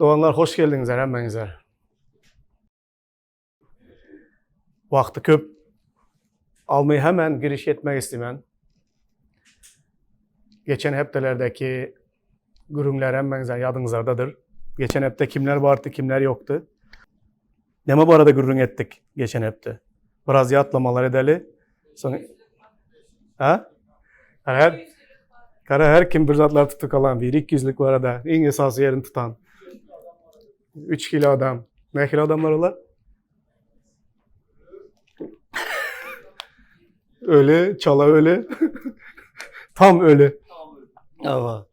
Doganlar hoş geldiňizler hemmäňize. Wagty köp almaý hemen giriş etmek islemen. Geçen hepdelerdeki gürrüňler hemmäňize ýadyňyzdadyr. Geçen hepde kimler bardy, kimler ýokdy. Näme barada gürrüň etdik geçen hepde? Biraz ýatlamalar edeli. Soň Ha? Her Kara her kim bir zatlar tutup kalan biri 200'lük barada iň esasy ýerini tutan. 3 kilo adam. Nähili adamlar olar? Ölü, çala ölü. Tam ölü. Awa.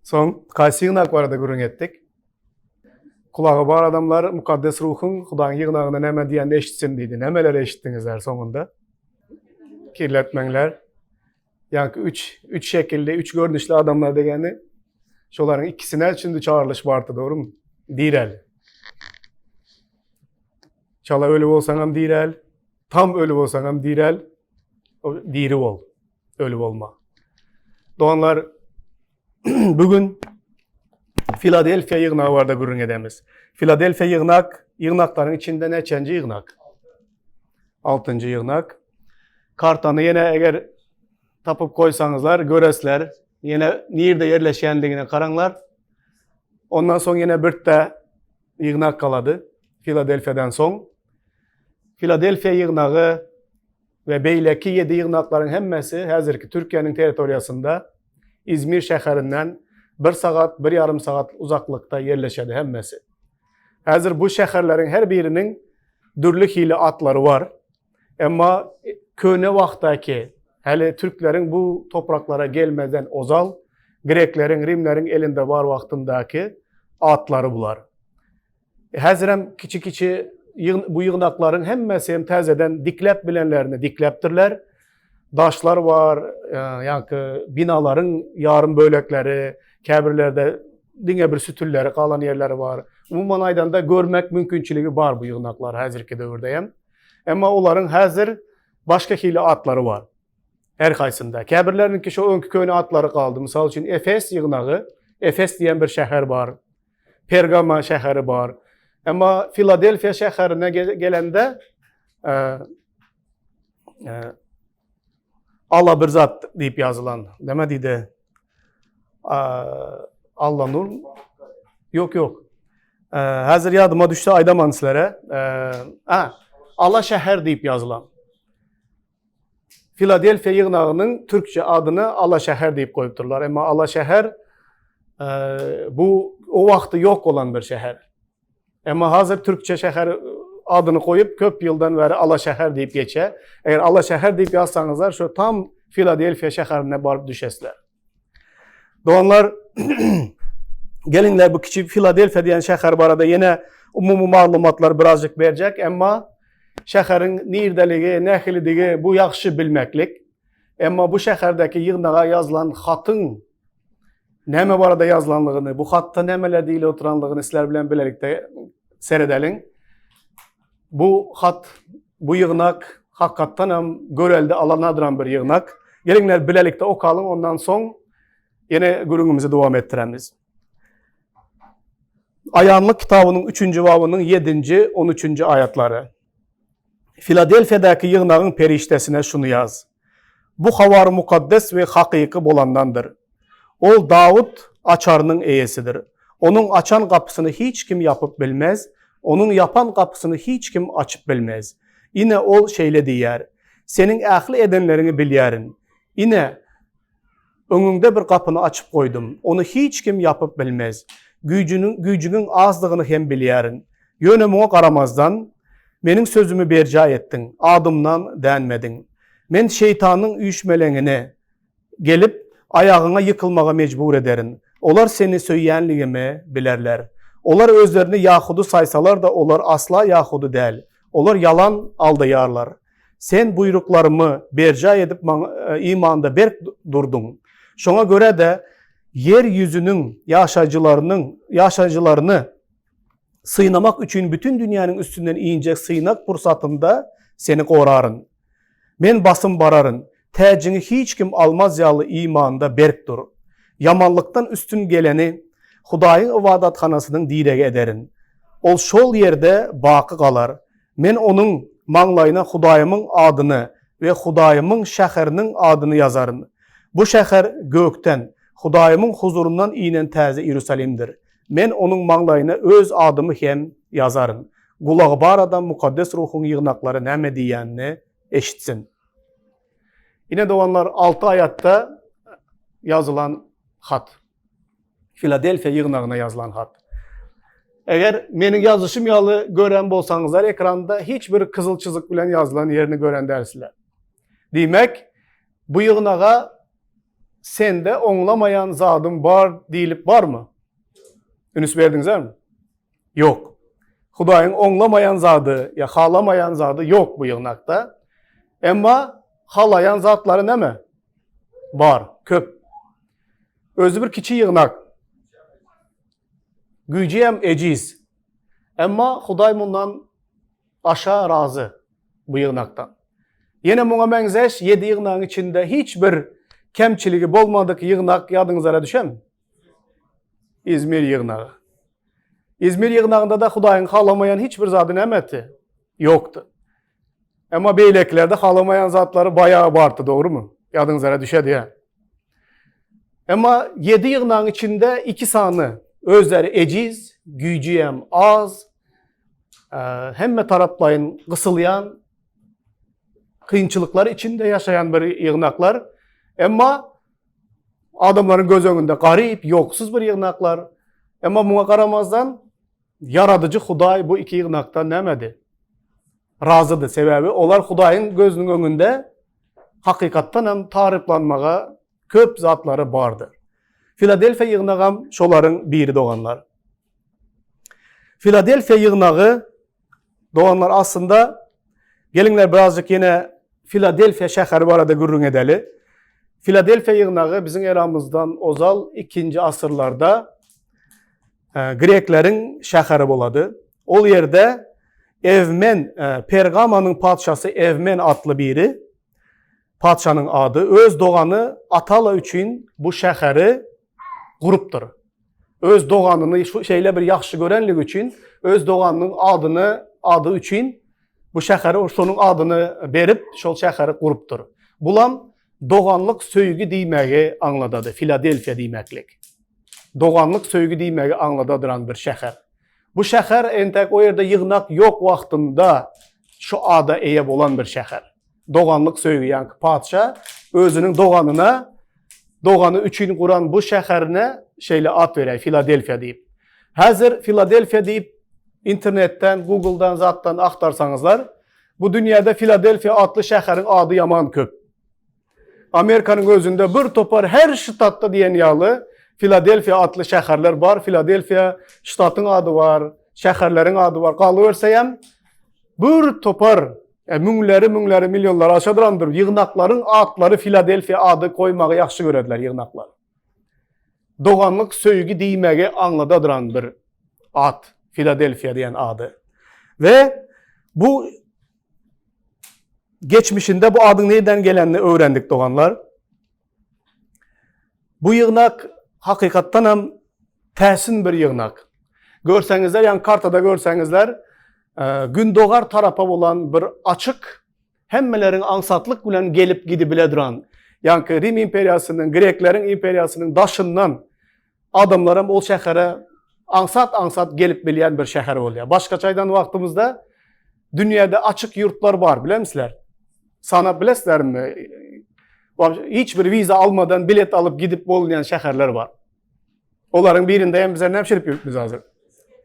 Soň haýsy ýygnak barada gürrüň etdik? Kulagy bar adamlar Mukaddes Ruhuň Hudaýyň ýygnagyna näme diýenini eşitsin diýdi. Nämeleri eşitdiňizler soňunda? Kirletmeňler. Ýaňky üç, üç şekilli, üç görnüşli adamlar degeni şolaryň ikisine şimdi çagyrylyş bardy, dogrumy? Direl. Çala ölü bolsaňam direl, tam ölü bolsaňam direl, diri bol, ölü bolma. Doganlar, bugün Filadelfiýa ýygnagy barada gürrüň edemiz. Filadelfiýa ýygnak, ýygnaklaryň içinde näçenji ýygnak? Altynjy ýygnak. Kartany ýene eger tapyp goýsaňyzlar, göresler. Ýene nirde ýerleşýändigine garaňlar. Ondan soň ýene birde ýygnak galady. Filadelfiýadan soň. Filadelfiýa ýygnagy we beýleki ýedi ýygnaklaryň hemmesi häzirki Türkiýäniň territoriýasynda Izmir şäherinden bir sagat, bir ýarym sagat uzaklykda ýerleşedi hemmesi. Häzir bu şäherleriň her biriniň dürli hili atlary bar. Emma köne wagtdaky, häli türkleriň bu topraklara gelmezden ozal, grekleriň, rimleriň elinde bar wagtyndaky atlary bular. Häzirem kiçi-kiçi bu ýygnaklaryň hemmesi hem täzeden dikläp bilenlerini dikläpdirler. Daşlar bar, e, ýaňky binalaryň ýarym bölekleri, käbirlerde diňe bir sütünleri galan ýerleri bar. Umuman aýdanda görmek mümkinçiligi bar bu ýygnaklar häzirki döwürde hem. Emma olaryň häzir başga hili atlary bar. Her haýsynda. Käbirleriniňki şo öňki köne atlary galdy. Mysal üçin Efes ýygnagy, Efes diýen bir şäher bar. Pergama şäheri bar. Emma Filadelfiýa şäherine gelende e, e, Alla bir zat diýip ýazylan. Näme diýdi? Alla nur. Ýok, ýok. E, häzir ýadyma düşse aýdaman sizlere. A, Alla şäher diýip ýazylan. Filadelfiýa ýygnagynyň türkçe adyny Alaşäher diýip goýupdyrlar. Emma Alaşäher e, bu o wagty ýok bolan bir şäher. Emma hazir türkçe şäher adyny goýup köp ýyldan bäri Alaşäher diýip geçýär. Eger Alaşäher diýip ýazsaňyzlar, şu tam Filadelfiýa şäherine baryp düşesizler. Doganlar, geliňler bu kiçi Filadelfiýa diýen şäher barada ýene umumy maglumatlar birazjyk berjek, emma şäheriň nirdeligi, nähilidigi bu ýagşy bilmeklik. Emma bu şäherdäki ýygnaga ýazylan hatyň näme barada ýazylanlygyny, bu hatda nämeler diýilip oturanlygyny sizler bilen bilelikde seredeliň. Bu hat, bu ýygnak hakykatdan hem görelde alanadran bir ýygnak. Geliňler bilelikde okalyň, ondan soň ýene gürrüňimizi dowam etdiremiz. Aýanlyk kitabynyň 3-nji babynyň 7-nji, 13-nji aýatlary. Filadelfiýadaky ýygnagyň perişdesine şuny ýaz. Bu habar mukaddes we hakyky bolandandyr. Ol Dawut açarynyň eýesidir. Onuň açan gapysyny hiç kim ýapyp bilmez, onuň ýapan gapysyny hiç kim açyp bilmez. Ine, ol şeýle diýýär, Seniň ähli edenleriňi bilýärin. Ine, öňüňde bir gapyny açyp goýdum, ony hiç kim ýapyp bilmez. Güýjüniň, güýjüňiň azdygyny hem bilýärin. Ýöne muňa garamazdan, Meniň sözümi berjaý etdiň, adymdan dänmediň. Men şeýtanyň üýşmeleňini, Gelip, aýagyňa ýykylmaga mejbur ederin. Olar seni söýýänligimi bilerler. Olar özlerini ýahudy saýsalar-da, olar asla ýahudy däl. Olar ýalan aldaýarlar. Sen buýruklarymy berjaý edip, maňa imanda berk durduň. Şoňa görä-de, ýer ýüzüniň ýaşaýjylarynyň ýaşaýjylaryny synamak üçin bütin dünýäniň üstünden injek synag pursatynda seni goraryn. Men basym bararyn. Täjiňi hiç kim almaz ýaly imanda berk dur. Ýamanlykdan üstün geleni. Hudaýyň ybadathanasynyň diregi ederin. Ol şol ýerde baky galar. Men onuň maňlaýyna Hudaýymyň adyny we Hudaýymyň şäheriniň adyny ýazaryn. Bu şäher gökden, Hudaýymyň huzuryndan inen täze Iýerusalimdir. Men onuň maňlaýyna Öz adymy hem ýazaryn. Gulagy bar adam Mukaddes Ruhuň ýygnaklara näme diýýänini eşitsin. Ine doganlar, alty aýatda ýazylan hat. Filadelfiýa ýygnagyna ýazylan hat. Eger meniň ýazyşym ýaly gören bolsaňyzlar ekranda hiç bir kyzyl çyzyk bilen ýazylan ýerini gören dälsiler. Diýmek, bu ýygnaga sende oňlamaýan zadym bar diýlip barmy? Üns berdiňizmi? Ýok. Hudaýyň oňlamaýan zady ýa halamaýan zady ýok bu ýygnakda. Emma halaýan zatlary näme? Bar, köp. Özi bir kiçi ýygnak. Güýji hem ejiz. Emma Hudaý mundan aşa razy bu ýygnakdan. Ýene muňa meňzeş ýedi ýygnagyň içinde hiç bir kemçiligi bolmadyk ýygnak ýadyňyzlara düşemi? Izmir ýygnagy. Izmir ýygnagynda-da Hudaýyň halamaýan hiç bir zady näme etdi? Ýokdy. Emma beýlekilerde halamaýan zatlary baýagy bardy, dogrumy? Ýadyňyzlara düşedi-ä. Emma ýedi ýygnagyň içinde iki sany özleri ejiz, güýji hem az, hemme taraplaýyn gysylýan, kynçylyklar içinde ýaşaýan bir ýygnaklar. Emma adamlaryň göz öňünde garyp, ýoksuz bir ýygnaklar. Emma muňa garamazdan Ýaradyjy Hudaý bu iki ýygnakdan nämedi? Razydy. Sebäbi olar Hudaýyň gözüniň öňünde hakykatdan hem taryplanmaga köp zatlary bardy. Filadelfiýa ýygnagam şolaryň biri doganlar. Filadelfiýa ýygnagy doganlar aslynda geliňler birazjyk ýene Filadelfiýa şäheri barada gürrüň edeli. Filadelfiýa ýygnagy biziň eramyzdan ozal ikinji asyrlarda Grekleriň şäheri bolady. Ol ýerde Ewmen, Pergamanyň patyşasy Ewmen atly biri, patyşanyň ady, öz dogany Atala üçin bu şäheri gurupdyr. Öz doganyny şu şeýle bir ýagşy görenligi üçin öz doganynyň adyny, ady üçin bu şäheri şonuň adyny berip, şol şäheri gurupdyr. Bulam doganlyk söýgi diýmegi aňladady, Filadelfiýa diýmeklik. Doganlyk söýgi diýmegi aňladadyran bir şäher. Bu şäher entek o ýerde ýygnak ýok wagtynda şu ada eýe bolan bir şäher. Doganlyk söýgi, ýaňky patyşa özüniň doganyna, dogany üçin guran bu şäherine şeýle at berýär, Filadelfiýa diýip. Häzir Filadelfiýa diýip internetden, Googledan zatdan agtarsaňyzlar, bu dünýäde Filadelfiýa atly şäheriň ady ýaman köp. Amerikanyň özünde bir topar her ştatda diýen ýaly Filadelfiýa atly şäherler bar. Filadelfiýa ştatyň ady bar, şäherleriň ady bar. Galyberseýem bir topar e, müňleri, müňleri, millionlary aşadyrandyr. Ýygnaklaryň atlary Filadelfiýa ady goýmagy ýagşy görediler ýygnaklar. Doganlyk söýgi diýmegi aňladadyran bir at Filadelfiýa diýen ady. We bu Geçmişinde bu adyň nirden gelenini öwrendik doganlar. Bu ýygnak hakykatdan hem täsin bir ýygnak. Görseňizler, ýagny kartada görseňizler, e, gündogar tarapa bolan bir açyk, hemmeleriň aňsatlyk bilen gelip gidibile duran, ýagny Rim imperiýasynyň, grekleriň imperiýasynyň daşyndan adamlaram ol şähere aňsat-aňsat gelip bilýän bir şäher bolýar. Başgaça aýdan wagtymyzda dünýäde açyk ýurtlar bar, bilemisizler? Sanap bilesizlermi? Hiç bir wiza almadan bilet alyp gidip bolunýan şäherler bar. Olaryň birinde hem bizler näme şerip ýörüpmiz hazir?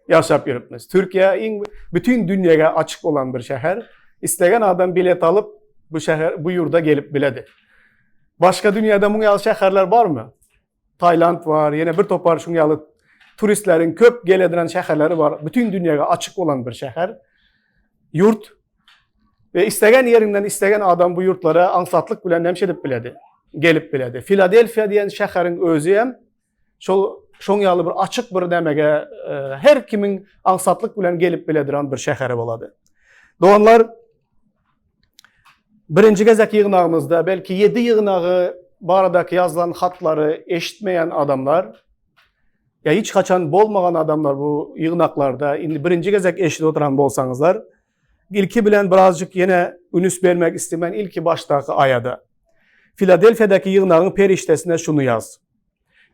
Ýaşap ýörüpmiz. Türkiýe iň bütün dünýäge açyk bolan bir şäher. Islegen adam bilet alyp bu şäher, bu ýurda gelip biledi. Başga dünýäde muň ýaly şäherler barmy? Tailand bar, ýene bir topar şuň ýaly turistleriň köp gelediren şäherleri bar. Bütün dünýäge açyk bolan bir şäher. Ýurt. We islegen ýerinden islegen adam bu ýurtlara aňsatlyk bilen näme edip biledi? Gelip biledi. Filadelfiýa diýen şäheriň özi hem şol şoň ýaly bir açyk bir nämege e, her kimiň aňsatlyk bilen gelip bilediren bir şäheri bolady. Doganlar, Birinji gezek ýygnagymyzda belki ýedi ýygnagy baradaky ýazylan hatlary eşitmeýän adamlar. Ýa hiç haçan bolmagan adamlar bu ýygnaklarda indi birinji gezek eşidip oturan bolsaňyzlar, ilki bilen birazjyk ýene ünüs bermek istemen ilki başdaky aýada. Filadelfiýadaky ýygnagyň perişdesine şuny ýaz.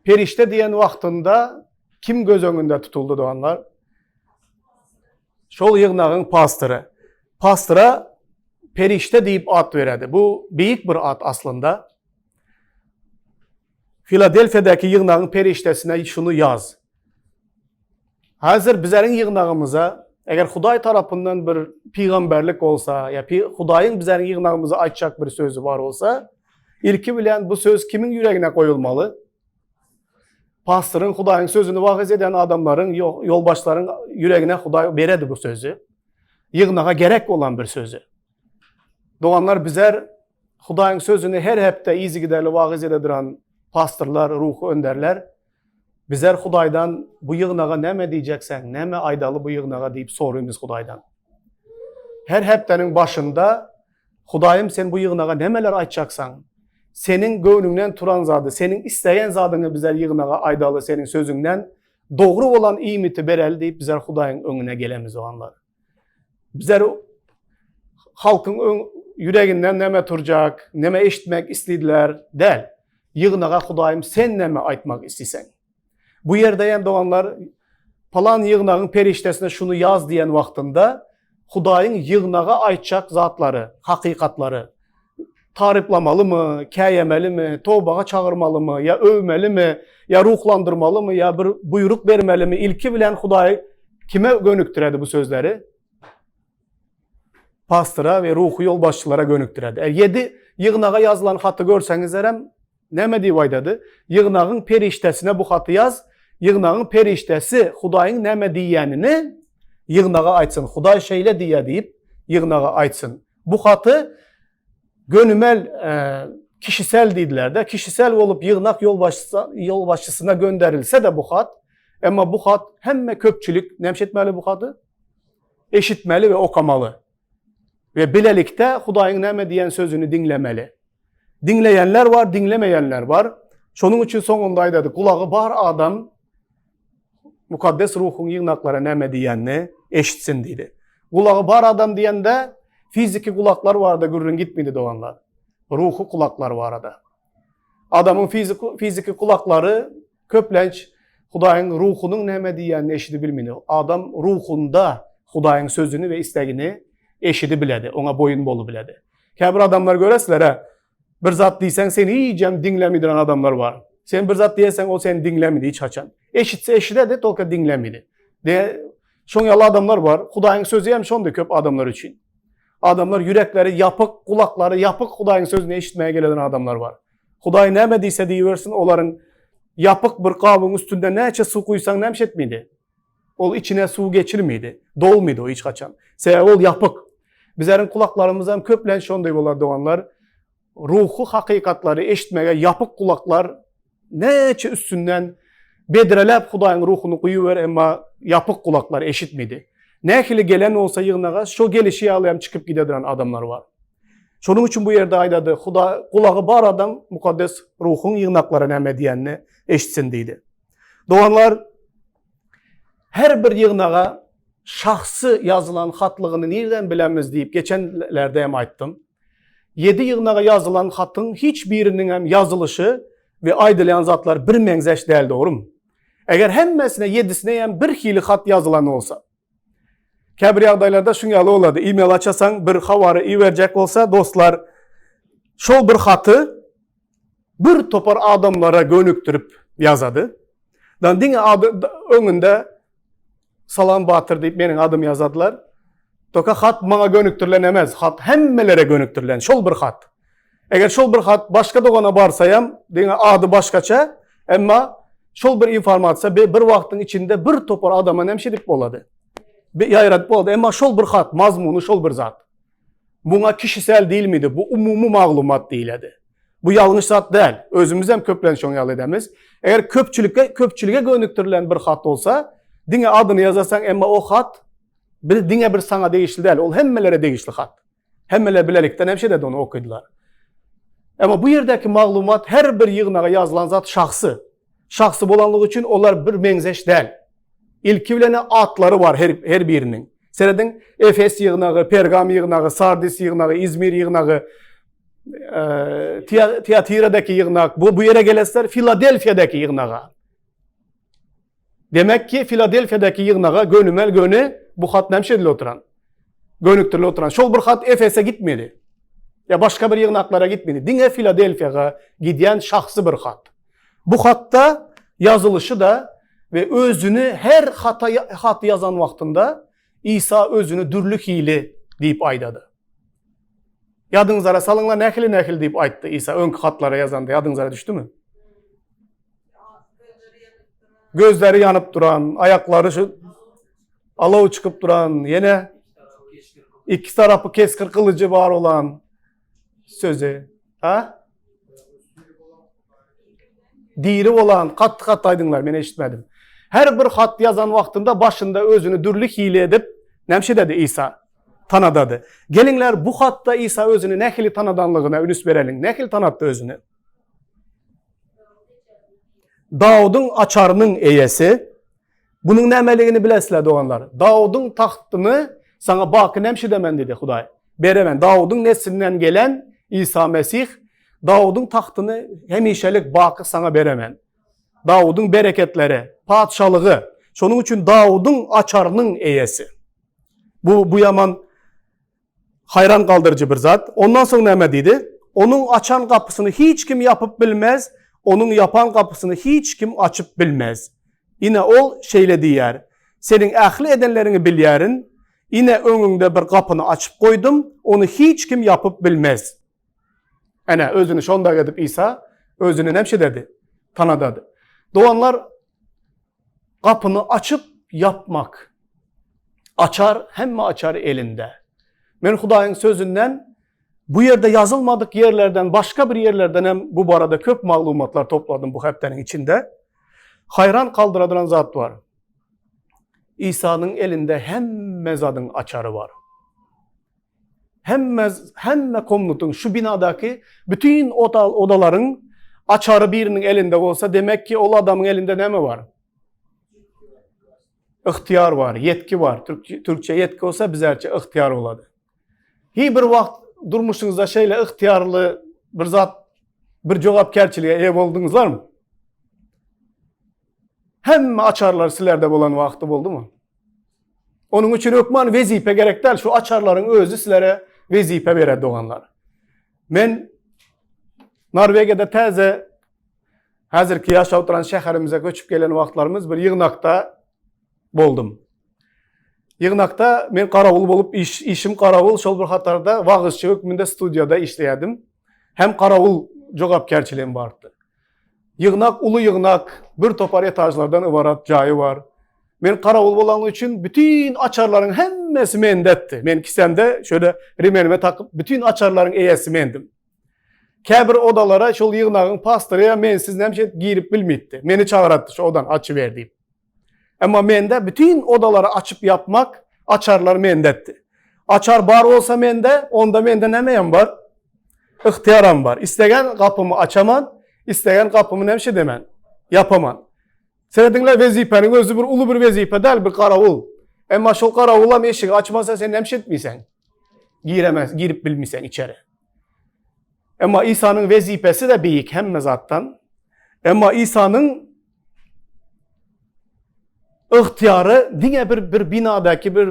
Perişde diýen wagtynda kim göz öňünde tutuldy doganlar? Şol ýygnagyň pastory. Pastora perişde diýip at beredi. Bu beýik bir at aslynda. Filadelfiýadaky ýygnagyň perişdesine şuny ýaz. Häzir bizleriň ýygnagymyza eger Hudaý tarapyndan bir pygamberlik bolsa, ýa Hudaýyň bizleriň ýygnagymyza aýtjak bir sözi bar bolsa, ilki bilen bu söz kimiň ýüregine goýulmaly? Pastoryň Hudaýyň sözüni wagyz eden adamlaryň, ýolbaşçylaryň ýüregine Hudaý beredi bu sözi. Ýygnaga gerek bolan bir sözi. Doganlar bizler Hudaýyň sözüni her hepde yzygiderli wagyz ede duran pastorlar, ruhy önderler bizler Hudaýdan bu ýygnaga näme diýjekseň, näme aýdaly bu ýygnaga diýip sorymyz Hudaýdan. Her hepdäniň başynda Hudaýym sen bu ýygnaga nämeler aýtjaksaň, seniň göwnüňden turan zady, seniň isleýän zadyňy bizler ýygnaga aýdaly seniň sözüňden dogry bolan iýmiti bereli diýip bizler Hudaýyň öňüne gelemiz doganlar. Bizler halkyň öň ýüreginden näme turjak, näme eşitmek islidiler däl. Ýygnaga Hudaýym sen näme aýtmak istiseň. Bu ýerde hem doganlar palan ýygnagyň perişdesine şuny ýaz diýen wagtynda Hudaýyň ýygnaga aýtjak zatlary, hakykatlary taryplamalymy, käýemelimi, tobaga çagyrmalymy, ýa öwmelimi, ýa ruhlandyrmalymy, ýa bir buýruk bermelimi, ilki bilen Hudaý kime gönükdiredi bu sözleri? Pastora we ruhy ýolbaşçylara gönükdiredi. E, ýedi ýygnaga ýazylan haty görseňizlerem näme diýip aýdady? Ýygnagyň perişdesine bu haty ýaz. Ýygnagyň perişdesi Hudaýyň näme diýýänini ýygnaga aýtsyn. Hudaý şeýle diýýär diýip ýygnaga aýtsyn. Bu haty gönümel e, kişisel diýdiler-de, kişisel bolup ýygnak ýolbaşçysyna gönderilse-de bu hat, emma bu hat hemme köpçülik näme etmeli bu haty? Eşitmeli we okamaly. We bilelikde Hudaýyň näme diýen sözüni diňlemeli. Diňleýänler bar, diňlemeýänler bar. Şonuň üçin soňunda aýdady, gulagy bar adam Mukaddes Ruhuň ýygnaklara näme diýenini eşitsin diýdi. Gulagy bar adam diýende fiziki gulaklar barada gürrüň gitmedi doganlar. Ruhy gulaklar barada. Adamyň fiziki, fiziki gulaklary köplenç Hudaýyň ruhunyň näme diýenini eşidip bilmedi. Adam ruhunda Hudaýyň sözüni we islegini eşidip biledi, oňa boýun bolup biledi. Käbir adamlar göresizler, Bir zat diýseň seni hijem diňlemidiren adamlar bar. Sen bir zat diýerseň ol seni diňlemidi hiç haçan. Eşitse eşidedi, tolka diňlemidi. De şoň ýaly adamlar bar. Hudaýyň sözi hem şonda köp adamlar üçin. Adamlar ýürekleri ýapyk, gulaklary ýapyk Hudaýyň sözüni eşitmäge gelen adamlar bar. Hudaý näme diýse diýibersin, olaryň ýapyk bir gabyň üstünde näçe suw guýsaň näme etmedi? Ol içine suw geçirmedi, dolmady o hiç haçan. Sebäbi ol ýapyk. Bizleriň kulaklarymyz hem köplenç şonday bolar doganlar. Ruhy hakykatlary eşitmege ýapyk kulaklar näçe üstünden bedreläp Hudaýyň ruhuny guýuber, emma ýapyk kulaklar eşitmedi. Nähili gelen bolsa ýygnaga, şo gelişi ýaly hem çykyp gidediren adamlar bar. Şonuň üçin bu ýerde aýdady, Hudaý gulagy bar adam mukaddes ruhuň ýygnaklara näme diýenini eşitsin diýdi. Doganlar, her bir ýygnaga şahsy ýazylan hatlygyny nirden bilemiz diýip geçenlerde hem aýtdym. Ýedi ýygnaga ýazylan hatyň hiç biriniň hem ýazylyşy we aýdylýan zatlar bir meňzeş däl dogrymy? Eger hemmesine ýedisine hem bir hili hat ýazylan bolsa. Käbir ýagdaýlarda şuň ýaly bolady. E-mail açasaň bir habary iberjek bolsa dostlar şol bir haty bir topar adamlara gönükdirip ýazady. Dan diňe ady öňünde Salam Batyr diýip meniň adymy ýazadylar. Toka hat maňa gönükdirilen emez, hat hemmelere gönükdirilen şol bir hat. Eger şol bir hat başga dogana barsa hem diňe ady başgaça, emma şol bir informasiýa bir wagtyň içinde bir topar adama näme edip bolady? Ýaýradyp bolady. Emma şol bir hat, mazmuny şol bir zat. Muňa kişisel diýilmedi, bu umumy maglumat diýiledi. Bu ýalňyş zat däl. Özümiz hem köplenç şoň ýaly edemiz. Eger köpçülikge köpçülige gönükdirilen bir hat bolsa, diňe adyny ýazarsaň, emma o hat bir diňe bir saňa degişli däl, ol hemmelere degişli hat. Hemmeler bilelikde näme şeýle ony okydylar. Emma bu ýerdäki maglumat her bir ýygnaga ýazylan zat şahsy. Şahsy bolanlygy üçin olar bir meňzeş däl. Ilki bilen atlary bar her, her biriniň. Serediň, Efes ýygnagy, Pergam ýygnagy, Sardis ýygnagy, Izmir ýygnagy, e, Tiatiradaki ýygnak, bu, bu ýere gelesler Filadelfiýadaki ýygnaga. Demek ki, Filadelfiýadaki ýygnaga gönümel göni bu hat näme şekilde oturan? Gönükdirilip oturan. Şol bir hat Efese gitmedi. Ya başga bir ýygnaklara gitmedi. Diňe Filadelfiýaga gidýän şahsy bir hat. Bu hatda ýazylyşy-da we özüni her hata hat ýazan wagtynda Isa özüni dürli hili diýip aýdady. Ýadyňyzlara salyňlar nähili nähili diýip aýtdy Isa öňki hatlara ýazanda ýadyňyzlara düşdümi? Gözleri ýanyp duran, aýaklary şu alaw çykyp duran, ýene iki tarapy keskir gylyjy bar olan sözi. Ha? Diri bolan, katty katty aýdyňlar, men eşitmedim. Her bir hat ýazan wagtynda başynda özüni dürli hili edip, näme dedi Isa? Tanadady. Geliňler bu hatda Isa özüni nähili tanadanlygyna üns bereliň. Nähili tanatdy özüni? Dawudyň açarynyň eýesi. Bunuň nämeligini bilesizler doganlar. Dawudyň tagtyny saňa baky nämşidemen diýdi Hudaý. Beremen. Dawudyň neslinden gelen Isa Mesih Dawudyň tagtyny hemişelik baky saňa beremen. Dawudyň bereketleri, patyşalygy. Şonuň üçin Dawudyň açarynyň eýesi. Bu bu ýaman Haýran galdyryjy bir zat. Ondan soň näme diýdi? Onuň açan gapysyny hiç kim ýapyp bilmez, onuň ýapan gapysyny hiç kim açyp bilmez. Ine, ol şeýle diýýär, Seniň ähli edenleriňi bilýärin, ine, öňüňde bir gapyny açyp goýdum, ony hiç kim ýapyp bilmez. Ene, özüni şonda edip Isa özüni näme dedi? Tanadady. Doganlar, Gapyny açyp ýapmak. Açar, hemme açar elinde. Men Hudaýyň sözünden bu ýerde ýazylmadyk ýerlerden başga bir ýerlerden hem bu barada köp maglumatlar topladym bu hepdeniň içinde. Haýran galdyradyran zat bar. Isanyň elinde hemme zadyň açary bar. Hemme hemme komnatyň şu binadaky bütün oda, odalaryň açary biriniň elinde bolsa, demek ki ol adamyň elinde näme bar? Ygtyýar bar, ýetki bar. Türkçe, türkçe ýetki bolsa bizerçe ygtyýar bolady. Hiç bir wagt durmuşyňyzda şeýle ygtyýarly bir zat, bir jogapkärçilige eýe bolduňyzlarmy? Hemme açarlar sizlerde bolan wagty boldumy? Onuň üçin hökman wezipe gerek däl. Şu açarlaryň özi sizlere wezipe berer doganlar. Men Norwegiýada täze häzirki ýaşap oturan şäherimize göçüp gelen wagtlarymyz bir ýygnakda boldum. Ýygnakda men garawul bolup iş, işim garawul şol bir hatarda wagyzçy hökmünde studiýada işleýärdim. Hem garawul jogapkärçiligim bardy. Ýygnak uly ýygnak, bir topar etažlardan ybarat jaýy bar. Men garawul bolany üçin bütin açarlaryň hemmesi mendetdi. Men kisemde şöyle remenime takyp bütin açarlaryň eýesi mendim. Käbir odalara şol ýygnagyň pastory ýa mensiz näme şey girip bilmeyipdi. Meni çagyratdy şu odan açyber diýip. Emma mende bütin odalary açyp ýapmak açarlar mendetdi. Açar bar bolsa mende, onda mende näme bar? Ygtyýaram bar. Islegen gapymy açaman, islegen gapymy näme şey demen, ýapaman. Serediňler wezipäniň özi bir uly bir wezipe däl, bir garawul. Emma şol garawulam eşigi açmasa sen näme şey etmeýsen? Giremez, girip bilmeýsen içeri. Emma Isanyň wezipesi de beýik hemme zatdan. Emma Isanyň ygtyýary diňe bir bir binadaky bir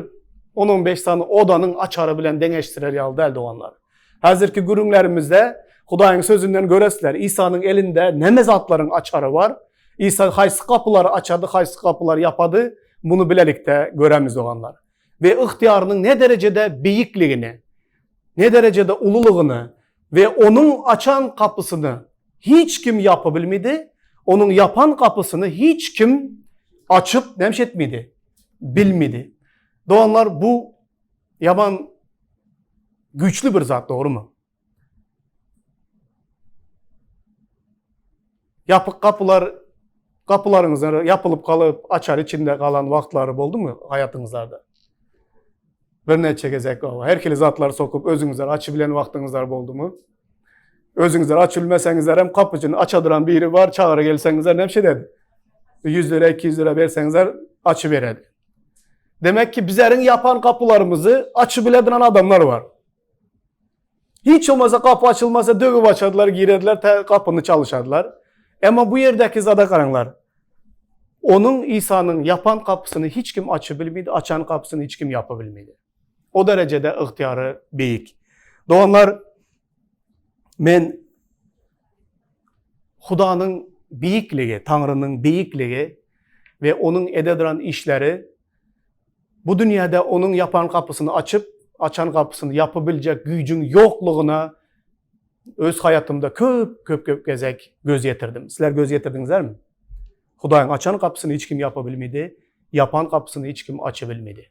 10-15 sany odanyň açary bilen deňeşdirer ýaly däl doganlar. Häzirki gürrüňlerimizde Hudaýyň sözünden göresizler, Isanyň elinde näme zatlaryň açary bar? Isa haýsy gapylary açady, haýsy gapylary ýapady? Muny bilelikde göremiz doganlar. We ygtyýarynyň ne derejede beýikligini, ne derejede ululygyny we onuň açan gapysyny hiç kim ýapy bilmedi, onuň ýapan gapysyny hiç kim açyp näme etmedi? Bilmedi. Doganlar bu ýaman güýçli bir zat dogrumy? Ýapyk gapylar gapylaryňyzdan ýapylyp galyp, açar içinde galan wagtlary boldumy haýatyňyzlarda? Birnäçe gezek her hili zatlary sokup özüňizler açy bilen wagtyňyzlar boldumy? Özüňizler açyp bilmeseňizler hem kapyjyny açadyran biri bar, çagyra gelseňizler näme şededi? 100 lira, 200 lira berseňizler açyp beredi. Demek ki bizleriň yapan kapylarymyzy açyp bilediren adamlar bar. Hiç olmasa kapy açylmasa döwüp açadylar, girediler, te kapyny çalyşadylar. Emma bu ýerdäki zada garaňlar. Onuň İsa'nyň yapan kapysyny hiç kim açyp bilmedi, açan kapysyny hiç kim yapyp bilmedi. O derejede ygtyýary beýik. Doganlar, men Hudanyň beýikligi, Taňrynyň beýikligi we onuň ede duran işleri bu dünýäde onuň ýapan gapysyny açyp, açan gapysyny ýapy biljek güýjüň ýoklugyna öz haýatymda köp, köp, köp gezek göz ýetirdim. Sizler göz ýetirdiňizlermi? Hudaýyň açan gapysyny hiç kim ýapa bilmedi, ýapan gapysyny hiç kim açy bilmedi.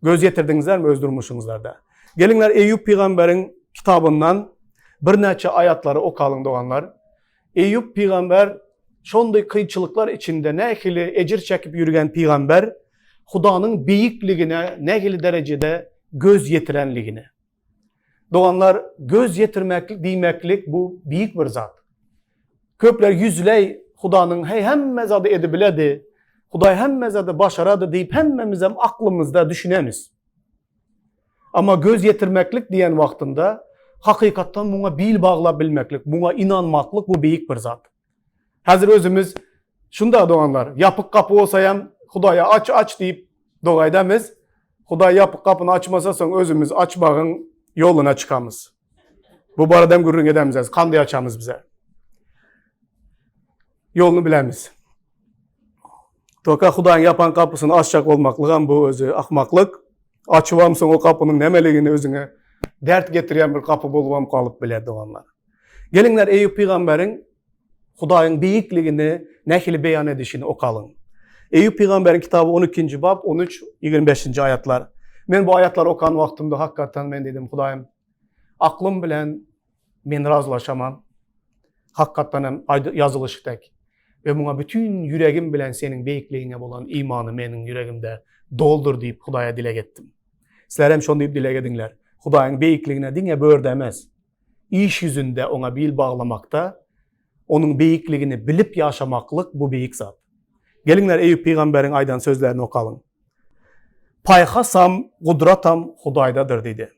Göz ýetirdiňizlermi öz durmuşyňyzlarda? Geliňler Eýýup pygamberiň kitabyndan birnäçe aýatlary okalyň doganlar. Eýýup pygamber şonday kynçylyklar içinde nähili ejir çekip ýürgen pygamber Hudanyň beýikligine nähili derejede göz ýetirenligine. Doganlar göz ýetirmeklik diýmeklik bu beýik bir zat. Köpler ýüzleý Hudanyň hey hemme zady edibiledi, Hudaý hemme zady başarady diýip hemmemizem aklymyzda düşünemiz. Amma göz ýetirmeklik diýen wagtynda hakykatdan muňa bil baglap bilmeklik, muňa inanmaklyk bu beýik bir zat. Häzir özümiz şunda doganlar, ýapyk gapy bolsaýam Hudaýa aç aç diýip doga edemiz. Hudaý ýapyk gapyny açmasa soň özümiz açmagyň ýoluna çykamyz. Bu barada hem gürrüň edemiz häzir. Kanday açamyz bize. Ýoluny bilemiz. Toka Hudaýyň ýapan gapysyny açjak bolmaklygam bu özi akmaklyk. Açybam soň o gapynyň nämeligini özüňe dert getirýän bir gapy bolubam galyp biler doganlar. Geliňler Eýýup pygamberiň Hudaýyň beýikligini nähili beýan edişini okalyň. Eýýup pygamberiň kitaby 12-nji bap 13 25-nji aýatlar. Men bu aýatlary okan wagtymda hakykatdan men diýdim, Hudaýym, aklym bilen men razylaşamam. Hakykatdan hem ýazylyşy dek. We muňa bütin ýüregim bilen seniň beýikligiňe bolan imany meniň ýüregimde doldur diýip Hudaýa dileg etdim. Sizler hem şony diýip dileg ediňler. Hudaýyň beýikligine diňe börde emes, iş ýüzünde oňa bil baglamakda, onuň beýikligini bilip ýaşamaklyk bu beýik zat. Geliňler Eýýup pygamberiň aýdan sözlerini okalyň. Paýhasam, gudratam Hudaýdadyr diýdi.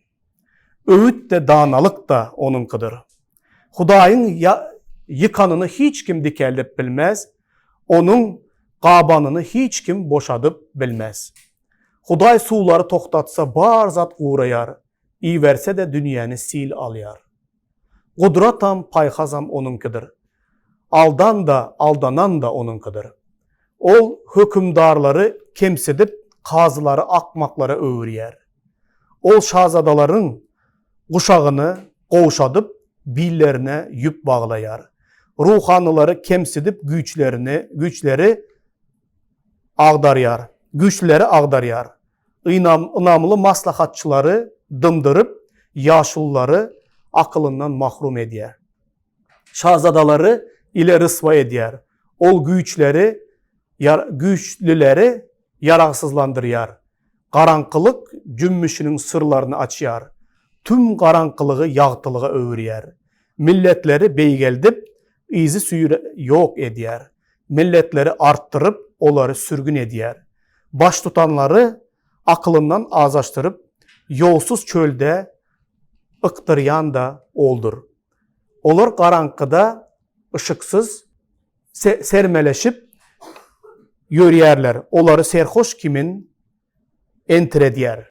Öwüt-de, danalyk-da Onuňkydyr. Hudaýyň ýykanyny hiç kim dikeldip bilmez, Onuň gabanyny hiç kim boşadyp bilmez. Hudaý suwlary togtatsa bar zat guraýar, iberse-de dünýäni sil alýar. Gudratam, paýhasam Onuňkydyr. Aldan-da, aldanan-da Onuňkydyr. Ol hökümdarlary kemsidip, kazylary akmaklara öwürýär. Ol şazadalaryň guşagyny gowşadyp, billerine ýüp baglaýar. Ruhanylary kemsidip, güýçlerini, güýçleri agdarýar. Güýçlüleri agdarýar. Ynam, ynamly maslahatçylary dymdyryp, ýaşululary akylyndan mahrum edýär. Şazadalary ile ryswa edýär. Ol güýçleri, ýar, güýçlüleri ýaragsyzlandyrýar. Garaňkylyk jümmüşiniň syrlaryny açýar. Tüm garaňkylygy ýagtylyga öwürýär. Milletleri beýgeldip, yzy-süýri ýok edýär. Milletleri artdyryp, olary sürgün edýär. Baştutanlary akylyndan azaşdyryp, ýolsuz çölde ykdyrýan-da Oldur. Olar garaňkyda yşyksyz sermeleşip ýörýärler, olary serhoş kimin entiredýär.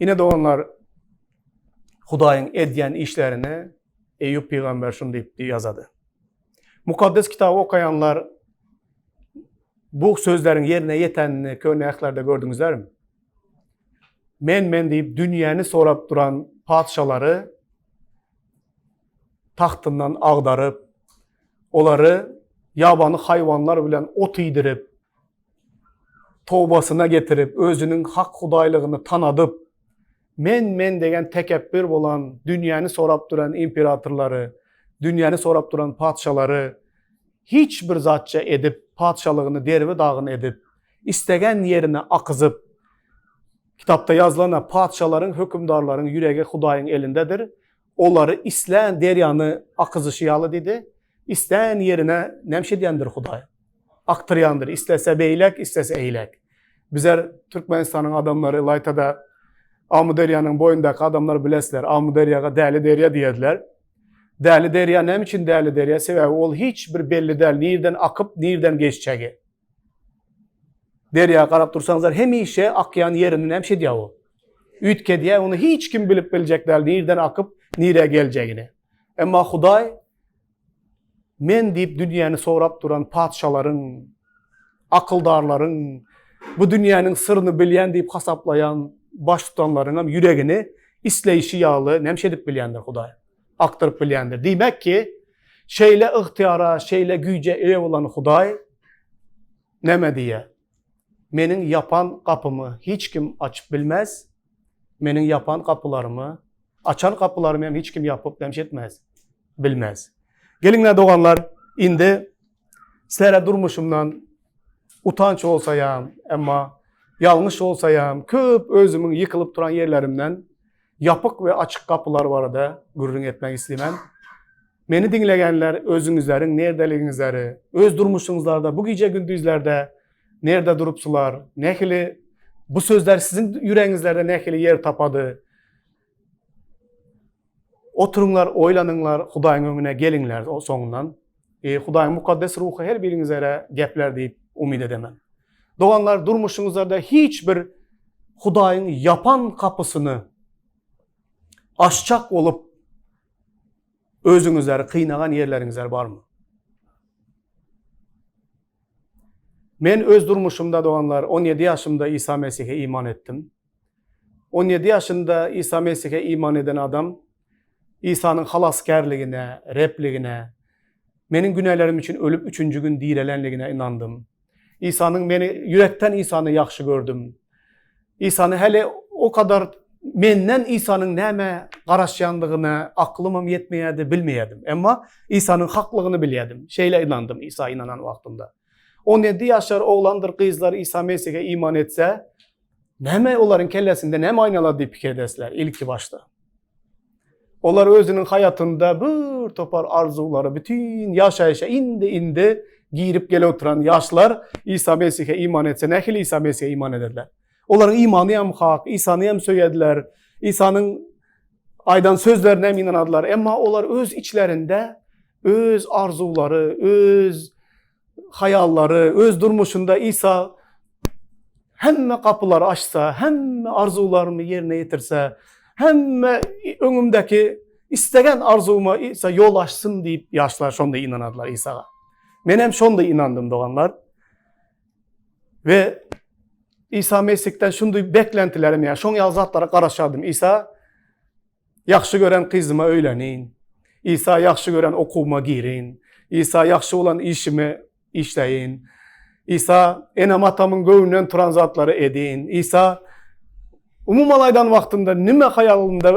Ine doganlar, Hudaýyň edýän işlerini Eýýup pygamber şuny diýip ýazady. Mukaddes kitaby okaýanlar bu sözleriň ýerine ýetenini köne ähtlerde gördüňizlermi? Men men diýip dünýäni sorap duran patyşalary tagtyndan agdaryp, olary ýabany haýwanlar bilen ot iýdirip, tobasyna getirip, özüniň hak hudaýlygyny tanadyp, men-men degen tekepbir bolan, dünýäni sorap duran imperatorlary, dünýäni sorap duran patyşalary hiç bir zatça edip, patyşalygyny derbi-dagyn edip, istegen ýerine akyzyp, kitapda ýazylana, patyşalaryň, hökümdarlaryň ýüregi Hudaýyň elindedir. Olary islän derýany akyzyşy ýaly diýdi. Islän ýerine näme edýändir Hudaý? Akdyrýandyr. Islese beýlek, islese eýlek. Bizler Türkmenistanyň adamlary ylaýta-da Amyderýanyň boýundaky adamlar bilesizler. Amyderýaga däli derýa diýerdiler. Däli derýa näme üçin däli derýa? Sebäbi ol hiç bir belli däl, nirden akyp, nirden geçjegi. Derýa garap dursaňyzlar hemişe akýan ýerini näme edýär o? Üýtgedýär, ony hiç kim bilip biljek däl, nirden akyp, nirä geljegini. Emma Hudaý men diýip dünýäni sorap duran patyşalaryň, akyldarlaryň, bu dünýäniň syryny bilýän diýip hasaplaýan baştutanlaryň hem ýüregini isleýşi ýaly näme edip bilýändir Hudaý? Akdyryp bilýändir. Diýmek ki, şeýle ygtyýara, şeýle güýje eýe bolan Hudaý näme diýýär? Meniň ýapan gapymy hiç kim açyp bilmez, meniň ýapan gapylarymy, açan gapylarymy hem hiç kim ýapyp näme etmez? Bilmez. Geliňler doganlar, indi sizlere durmuşymdan utanç bolsaýam, emma ýalňyş bolsaýam, köp özümiň ýykylyp duran ýerlerimden ýapyk we açyk gapylar barada gürrüň etmek isleýän. Meni diňlegenler özüňizleriň nerdeligiňizleri, öz durmuşyňyzlarda bu gije gündizlerde nerde durupsylar, nähili bu sözler siziň ýüregiňizlerde nähili ýer tapady? Oturyňlar, oýlanyňlar, Hudaýyň öňüne geliňler soňundan. E, Hudaýyň mukaddes ruhy her biriňizlere gepler diýip umyt edemen. Doganlar, durmuşyňyzlarda hiç bir Hudaýyň ýapan gapysyny açjak bolup özüňizleri kynagan ýerleriňizler barmy? Men öz durmuşymda doganlar 17 ýaşymda Isa Mesihe iman etdim. 17 ýaşynda Isa Mesihe iman eden adam Isanyň halasgärligine, Rebligine, meniň günälerim üçin ölüp üçünji gün direlenligine ynandym. Isanyň meni ýürekden Isany ýagşy gördüm. Isany häli o kadar menden Isanyň näme garaşýandygyna aklymam ýetmeýärdi, bilmeýärdim. Emma Isanyň haklygyny bilýärdim. Şeýle ynandym Isa ynanan wagtymda. 17 ýaşar oglandyr gyzlar Isa Mesihe iman etse, näme olaryň kellesinde näme aýnalar diýip pikir edersiler ilki başda. Olar özüniň haýatynda bir topar arzuwlary, bütin ýaşaýşa indi-indi girip gele oturan ýaşlar Isa Mesihe iman etse, nähili Isa Mesihe iman ederler? Olaryň imany hem hak, Isany hem söýediler, Isanyň aýdan sözlerine hem ynanadylar. Emma olar öz içlerinde öz arzuwlary, öz haýallary, öz durmuşynda Isa hemme gapylary açsa, hemme arzuwlarymy ýerine ýetirse, hemme öňümdäki istegen arzuwyma Isa ýol açsyn diýip ýaşlar şonda ynanadylar Isaga. Men hem şonda ynandym doganlar. We Isa Mesihden şunday beklentilerim ýa şoň ýaly zatlara garaşardym. Isa Ýagşy gören gyzyma öýleneýin. Isa ýagşy gören okuwyma gireýin. Isa ýagşy bolan işimi işläýin. Isa enem-atamyň göwnünden turan zatlary edeýin. Isa umuman aýdan wagtymda nime haýalymda,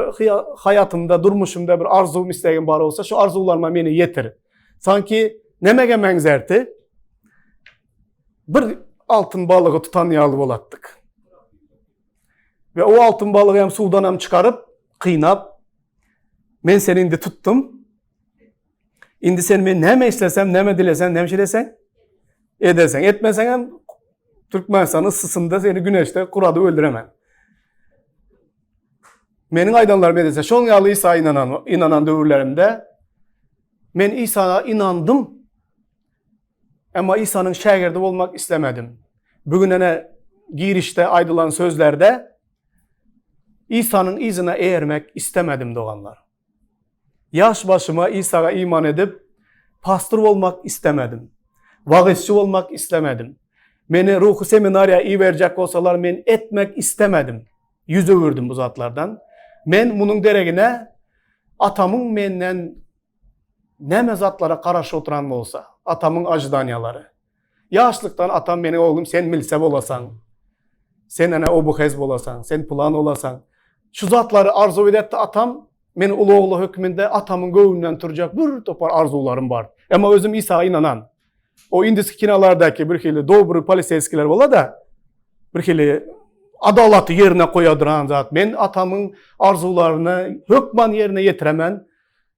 haýatymda, durmuşymda bir arzuwym, islegim bar bolsa, şu arzuwlaryma meni ýetir. Sanki nämege meňzärdi? Bir altyn balygy tutan ýaly bolatdyk. We o altyn balygy hem suwdan hem çykaryp, kynap, men seni indi tutdum. Indi sen men näme islesem, näme dilesem, näme şeýleseň? Edersen. Etmeseň hem Türkmenistanyň yssysynda seni güneşde guradyp öldüremen. Meniň aýdanlarym edilse, şoň ýaly Isa inanan, inanan döwürlerimde men Isa'ya inandym. Emma Isanyň şägirdi bolmak islemedim. Bu gün ene girişde aýdylan sözlerde Isanyň yzyna eýermek istemedim doganlar. Ýaş başyma Isaga iman edip, pastor bolmak istemedim. Wagyzçy bolmak istemedim. Meni ruhy seminariýa iberjek bolsalar men etmek istemedim. Ýüz öwürdim bu zatlardan. Men munuň deregine atamyň menden Näme zatlara garaşyp oturan bolsa, atamyň aždaniýalary. Ýaşlykdan atam meni oglum sen milse bolasaň, sen ene obuhez bolasaň, sen pylan bolasaň. Şu zatlary arzuw edetdi atam, men uly ogly hökmünde atamyň göwnünden turjak bir topar arzuwlarym bar. Emma özüm Isa ynanan. O indiski kinolardaky bir hili dobry poliseýskiler bolada, bir hili. Adalaty ýerine goýadyran zat. Men atamyň arzuwlaryny hökman ýerine ýetiremen.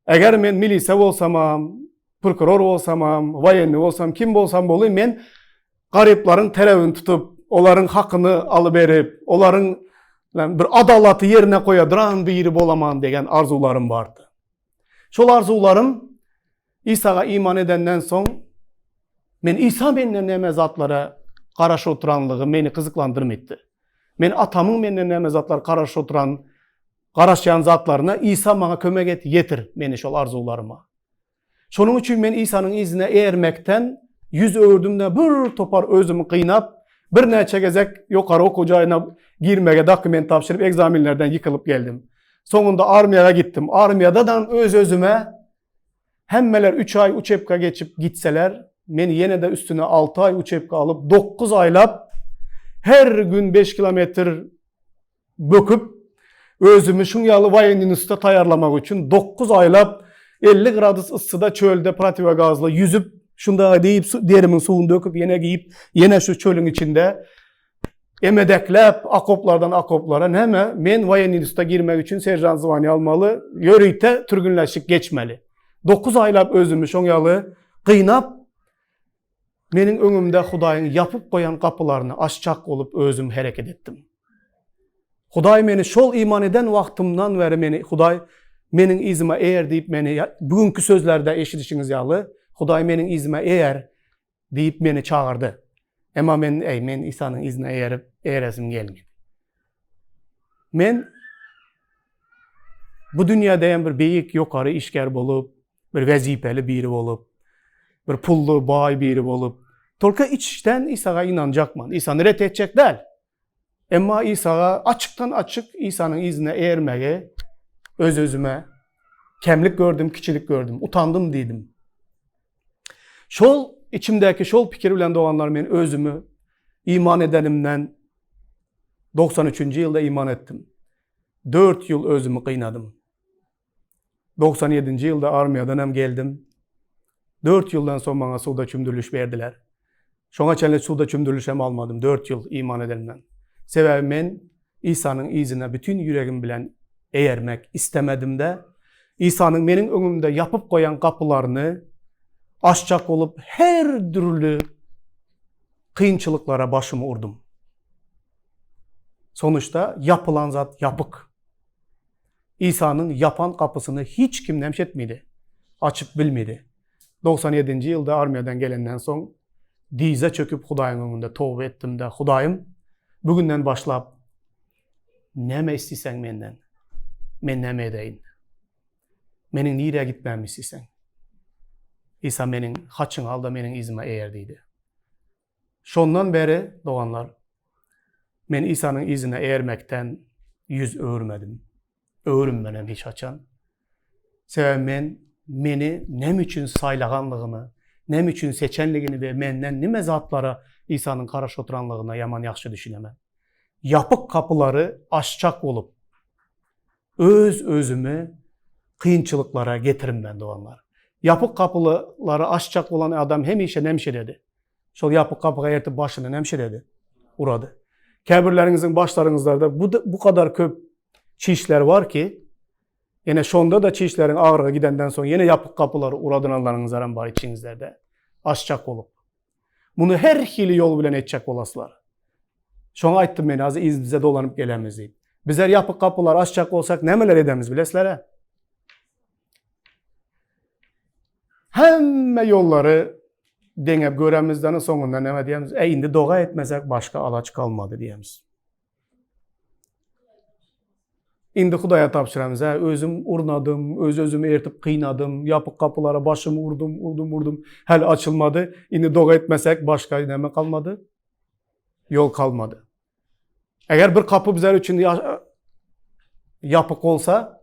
Eger men milisiýa bolsamam, prokuror bolsamam, woýenniý bolsam, kim bolsam bolaýyn, men garyplaryň terebini tutup, olaryň hakyny alyberip, olaryň bir adalaty ýerine goýadyran biri bolaman degen arzuwlarym bardy. Şol arzuwlarym Isaga iman edenden soň, men Isa menden näme zatlara garaşyp oturanlygy meni gyzyklandyrmytdy. Men atamyň menden näme zatlar garaşyp oturan, garaşýan zatlaryna Isa maňa kömek et, ýetir meni şol arzuwlaryma. Şonuň üçin men Isanyň yzyna ermekden ýüz öwürdim-de, bir topar özümi gynap, birnäçe gezek ýokary okuw jaýyna girmege dokument tabşyryp, ekzamenlerden ýykylyp geldim. Soňunda armiýaga gitdim. Armiýada-da öz-özüme hemmeler üç aý uçebka geçip gitseler, men ýene-de üstüne alty aý uçebka alyp, dokuz aýlap her gün beş kilometr böküp, özümi şuň ýaly woýenninusda taýýarlamak üçin dokuz aýlap 50 gradus yssyda çölde protiwogazly ýüzüp, şunda diýip derimiň suwuny döküp, ýene giýip, ýene şu çölüň içinde emedekläp okoplardan okoplara näme men woýenninusda girmek üçin seržant zwaniýa almaly, ýörite türgünleşik geçmeli. Dokuz aýlap özümi şoň ýaly gynap, Meniň öňümde Hudaýyň ýapyp goýan gapylaryny açjak bolup özüm hereket etdim. Hudaý meni şol iman eden wagtymdan bäri meni Hudaý meniň yzyma eýer diýip meni bugünki sözlerde eşidişiňiz ýaly Hudaý meniň yzyma eýer diýip meni çagyrdy. Emma men eý men Isanyň yzyna eýerip eýeresim gelmedi. Men bu dünýäde hem bir beýik ýokary işgär bolup bir wezipeli biri bolup, bir pully, baý biri bolup, tolka içden Isaga ynanjakman. Isany ret etjek däl. Emma Isaga açykdan açyk Isanyň yzyna eýermegi öz-özüme kemlik gördüm, kiçilik gördüm, utandym diýdim. Şol içimdäki şol pikir bilen doganlar men özümi iman edenimden 93-nji ýylda iman etdim. 4 ýyl özümi gynadym. 97-nji ýylda armiýadan hem geldim. 4 ýyldan soň maňa suwda çümdüriliş berdiler. Şoňa çenli suwda çümdüriliş hem almadym, 4 ýyl iman edenimden. Sebäbi men Isanyň yzyna bütin ýüregim bilen eýermek istemedimde, Isanyň meniň öňümde ýapyp goýan gapylaryny açjak bolup her dürli kynçylyklara başymy urdum. Sonuçta ýapylan zat ýapyk. Isanyň ýapan gapysyny hiç kim nemş etmedi, açyp bilmedi. 97-nji ýylda armiýadan gelenden soň dyza çöküp Hudaýyň öňünde toba etdim-de, Hudaýym, bu günden başlap näme isleseň menden, men näme edeýin? Meniň nirä gitmämi isleseň? Isa meniň haçyňy al-da meniň yzyma eýer diýdi. Şondan bäri, doganlar, men Isanyň yzyna eýermekden ýüz öwürmedim. Öwrünmenem hiç haçan. Sebäbi men meni näme üçin saýlaganlygyny, näme üçin seçenligini we menden nime zatlara Isanyň garaşyp oturanlygyna ýaman ýagşy düşünemen. Ýapyk gapylary açjak bolup, Öz-özümi kynçylyklara getirimmen doganlar. Ýapyk gapylary açjak bolan adam hemişe nemşeledi. Şol ýapyk gapyga ertip başyny nemşeledi, urady. Käbirleriňiziň başlaryňyzlarda bu bu kadar köp çişler bar ki, ýene şonda da çişleriň agrygy gidenden soň ýene ýapyk gapylary uradynanlaryňyzlaram bar içiňizlerde. Açjak bolup. Muny her hili ýol bilen etjek bolaslar. Şoňa aýtdym men az yz bize dolanyp gelemiz diýip. Bizler ýapyk gapylary açjak bolsak nämeler edemiz bilesler-ä? Hemme ýollary deňep göremizden soňunda näme diýemiz? Ey indi doga etmesek başga alaç galmady diýemiz. Indi Hudaýa tabşyramyz, hä, özüm urnadym, öz-özümi ertip kynadym, ýapyk gapylara başymy urdum, urdum, urdum, häli açylmady. Indi doga etmesek başga näme galmady? Ýol galmady. Eger bir gapy bizler üçin ýapyk bolsa,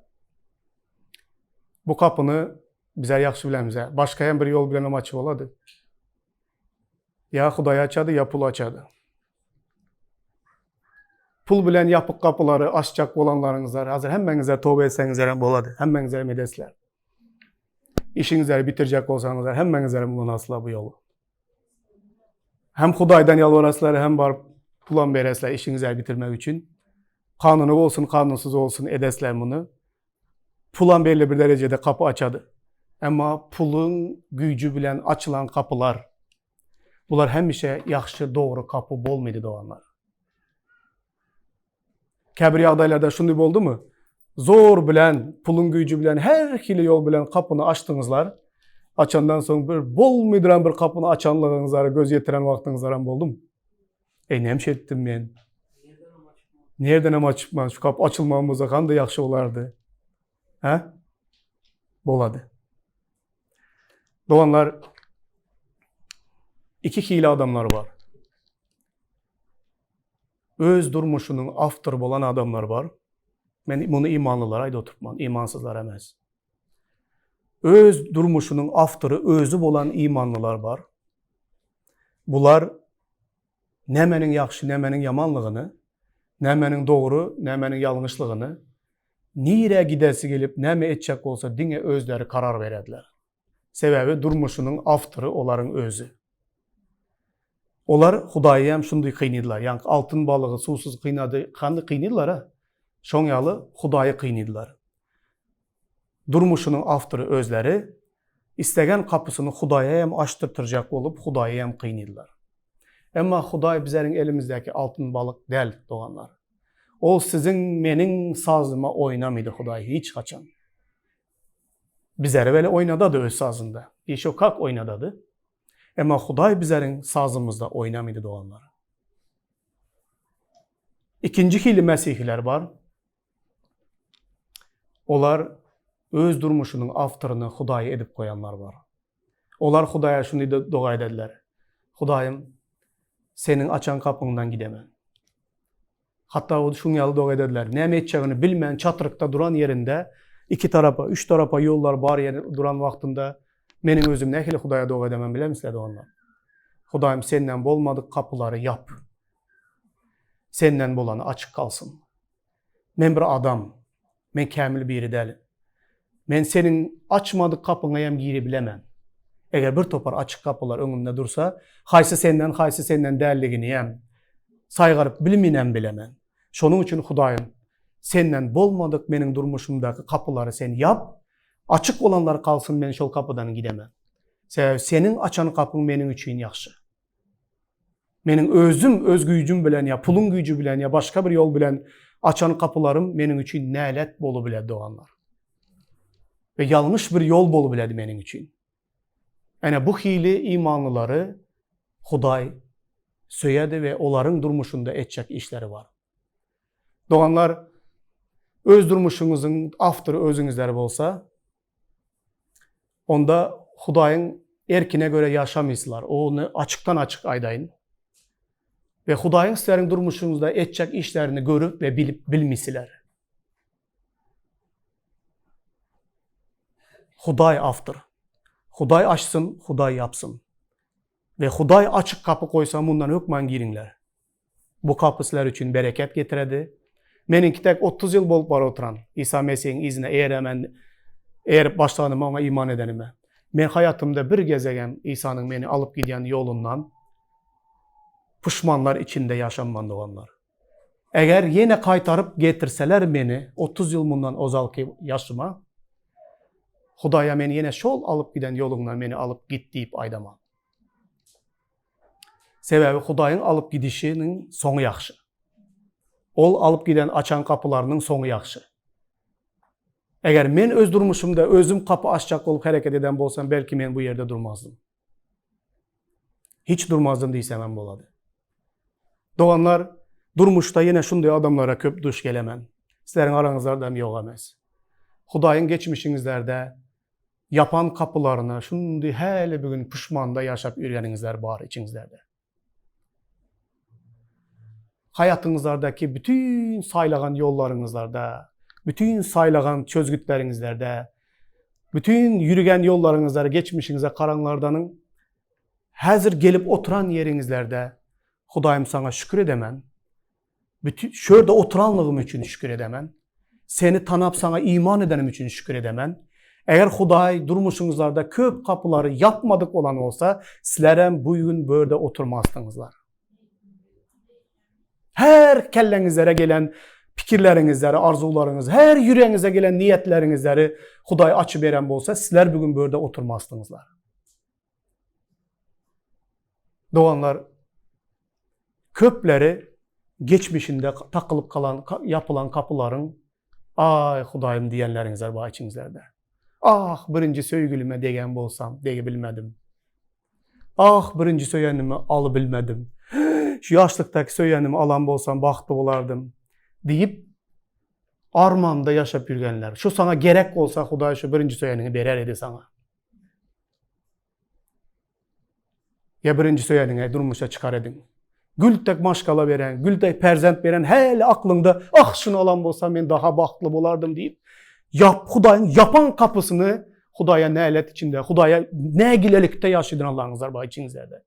bu gapyny bizler ýagşy bilemiz, hä. Başga hem bir ýol bilen hem açyp bolady. Ýa Hudaý açady, ýa pul açady. Pul bilen ýapyk gapylary açjak bolanlaryňyzlar, hazir hemmeňizler toba etseňizler hem bolady. Hemmeňizler hem edesizler. Işiňizleri bitirjek bolsaňyzlar, hemmeňizler hem ulanasizler bu ýoly. Hem Hudaýdan ýalbarasizler, hem baryp. Pulam beresler işiňizi bitirmek üçin. Kanuny bolsun, kanunsyz bolsun edesler muny. Pulam belli bir derejede kapy açady. Emma puluň güýji bilen açylan kapylar bular hemişe ýagşy, dogry kapy bolmaýdy doganlar. Käbir ýagdaýlarda şunday boldumy? Zor bilen, puluň güýji bilen her hili ýol bilen kapyny açdyňyzlar. Açandan soň bir bolmaýdyran bir kapyny açanlygyňyzlara göz ýetiren wagtyňyzlaram boldumy? Eý, näme etdim men? Nerdenem açypman? Şu kapy açylman bolsa kanday ýagşy bolardy. Hä? Bolady. Doganlar, iki hili adamlar bar. Öz durmuşynyň awtory bolan adamlar bar. Men muny imanlylara aýdyp oturtman, imansyzlara emes. Öz durmuşynyň awtory özi bolan imanlylar bar. Bular nämeniň ýagşy, nämeniň ýamanlygyny, nämeniň dogry, nämeniň ýalňyşlygyny, nirä gidesi gelip, näme etjek bolsa diňe özleri karar berediler. Sebäbi durmuşynyň awtory olaryň özi. Olar Hudaýy hem şundy kynydylar. Ýaňky altyn balygy suwsuz kynady, kandy kynydylar-a. Şoň ýaly Hudaýy kynydylar. Durmuşynyň awtory özleri, islegen gapysyny Hudaýa hem açdyrtyrjak bolup Hudaýy hem kynydylar. Emma Hudaý bizeriň elimizdäki altyn balyk däl, doganlar. Ol siziň, meniň sazyma oýnamydy Hudaý hiç haçan. Bizeri weli oýnadady öz sazynda. Ýeşo kak oýnadady. Emma Hudaý bizeriň sazymyzda oýnamydy doganlar. Ikinji hili mesihiler bar. Olar öz durmuşynyň awtoryny Hudaýy edip goýanlar bar. Olar Hudaýa şuny doga edediler. Hudaýym, seniň açan gapyňdan gidemen. Hatda ol şuň ýaly doga ederdiler. Näme etjegini bilmän çatrykda duran ýerinde iki tarapa, üç tarapa ýollar bar ýer duran wagtynda meniň özüm nähili Hudaýa doga edemen bilemisizler doganlar? Hudaýym senden bolmadyk gapylary ýap. Senden bolany açyk galsyn. Men bir adam. Men kämil biri däl. Men seniň açmadyk gapyňa hem giribilemen. Eger bir topar açyk gapylar öňümde dursa, haýsy senden, haýsy senden däldigini hem saýgaryp bilminem bilemen. Şonuň üçin Hudaýym, senden bolmadyk meniň durmuşymdaky gapylary sen ýap, açyk bolanlar galsyn men şol gapydan gidemen. Sebäbi seniň açan gapyň meniň üçin ýagşy. Meniň özüm öz güýjüm bilen ýa puluň güýji bilen ýa başga bir ýol bilen açan gapylarym meniň üçin nälet bolubiler doganlar. We ýalňyş bir ýol bolubilerdi meniň üçin. Ene bu hili imanlylary Hudaý söýedi we olaryň durmuşynda etjek işleri bar. Doganlar öz durmuşyňyzyň awtory özüňizler bolsa, Onda Hudaýyň erkine görä ýaşamyýslar. Ony açykdan-açyk aýdaýyn. We Hudaýyň sizleriň durmuşyňyzda etjek işlerini görüp we bilip bilmisiler. Hudaý awtor. Hudaý açsyn, Hudaý ýapsyn. We Hudaý açyk gapy goýsa mundan hökman giriňler. Bu gapy sizler üçin bereket getiredi. Meniňki tek 30 ýyl bolup bar oturan Isa Mesihiň yzyna eýeremen eýerip başlanyma oňa iman edenime. Men haýatymda bir gezegem Isanyň meni alyp gidýän ýolundan puşmanlar içinde ýaşamman doganlar. Eger ýene gaýtaryp getirseler meni 30 ýyl mundan ozalky ýaşyma, Hudaýa meni ýene şol alyp giden ýoluňdan meni alyp git diýip aýdaman. Sebäbi Hudaýyň alyp gidişiniň soňy ýagşy. Ol alyp giden açan gapylarynyň soňy ýagşy. Eger men öz durmuşymda özüm gapy açjak bolup hereket eden bolsam, belki men bu ýerde durmazdym. Hiç durmazdym diýsem hem bolady. Doganlar, durmuşda ýene şunday adamlara köp duş gelemen. Sizleriň araňyzlarda hem ýok emes. Hudaýyň geçmişiňizlerde ýapan gapylaryna şunday häli bu gün puşmanda ýaşap ýörgeniňizler bar içiňizlerde. Haýatyňyzlardaky bütün saýlagan ýollaryňyzlarda, bütün saýlagan çözgütleriňizlerde, bütün ýürügen ýollaryňyzlara geçmişiňize garaňlardanyň häzir gelip oturan ýeriňizlerde Hudaýym saňa şükür edemen. Bütün şörde oturanlygym üçin şükür edemen. Seni tanap saňa iman edenim üçin şükür edemen. Eger Hudaý durmuşyňyzlarda köp gapylary ýapmadyk bolan bolsa, sizlerem bu gün bu ýerde oturmazdyňyzlar. Her kelleňizlere gelen pikirleriňizleri, arzuwlaryňyz, her ýüregiňize gelen niýetleriňizleri Hudaý açyp beren bolsa, sizler bu gün bu ýerde oturmazdyňyzlar. Doganlar, köpleri geçmişinde takylyp kalan, ýapylan kapylaryň Aý, Hudaýym diýenleriňizler bar içiňizlerde. Ah, birinji söýgülime degen bolsam, degibilmedim. Ah, birinji söýenimi alybilmedim. Şu ýaşlykdaky söýenimi alan bolsam bagtly bolardym diýip armanda ýaşap ýürgenler. Şu saňa gerek bolsa Hudaý şu birinji söýeniňi berer edi saňa. Ýa birinji söýeniňe durmuşa çykar ediň. Gül tek maşgala beren, gül tek perzent beren häli aklyňda ah şuny alan bolsam men daha bagtly bolardym diýip ýap Hudaýyň ýapan kapysyny Hudaýa nälet içinde, Hudaýa nägilelikde ýaşaýdyn Allaňyzlar bar içiňizlerde.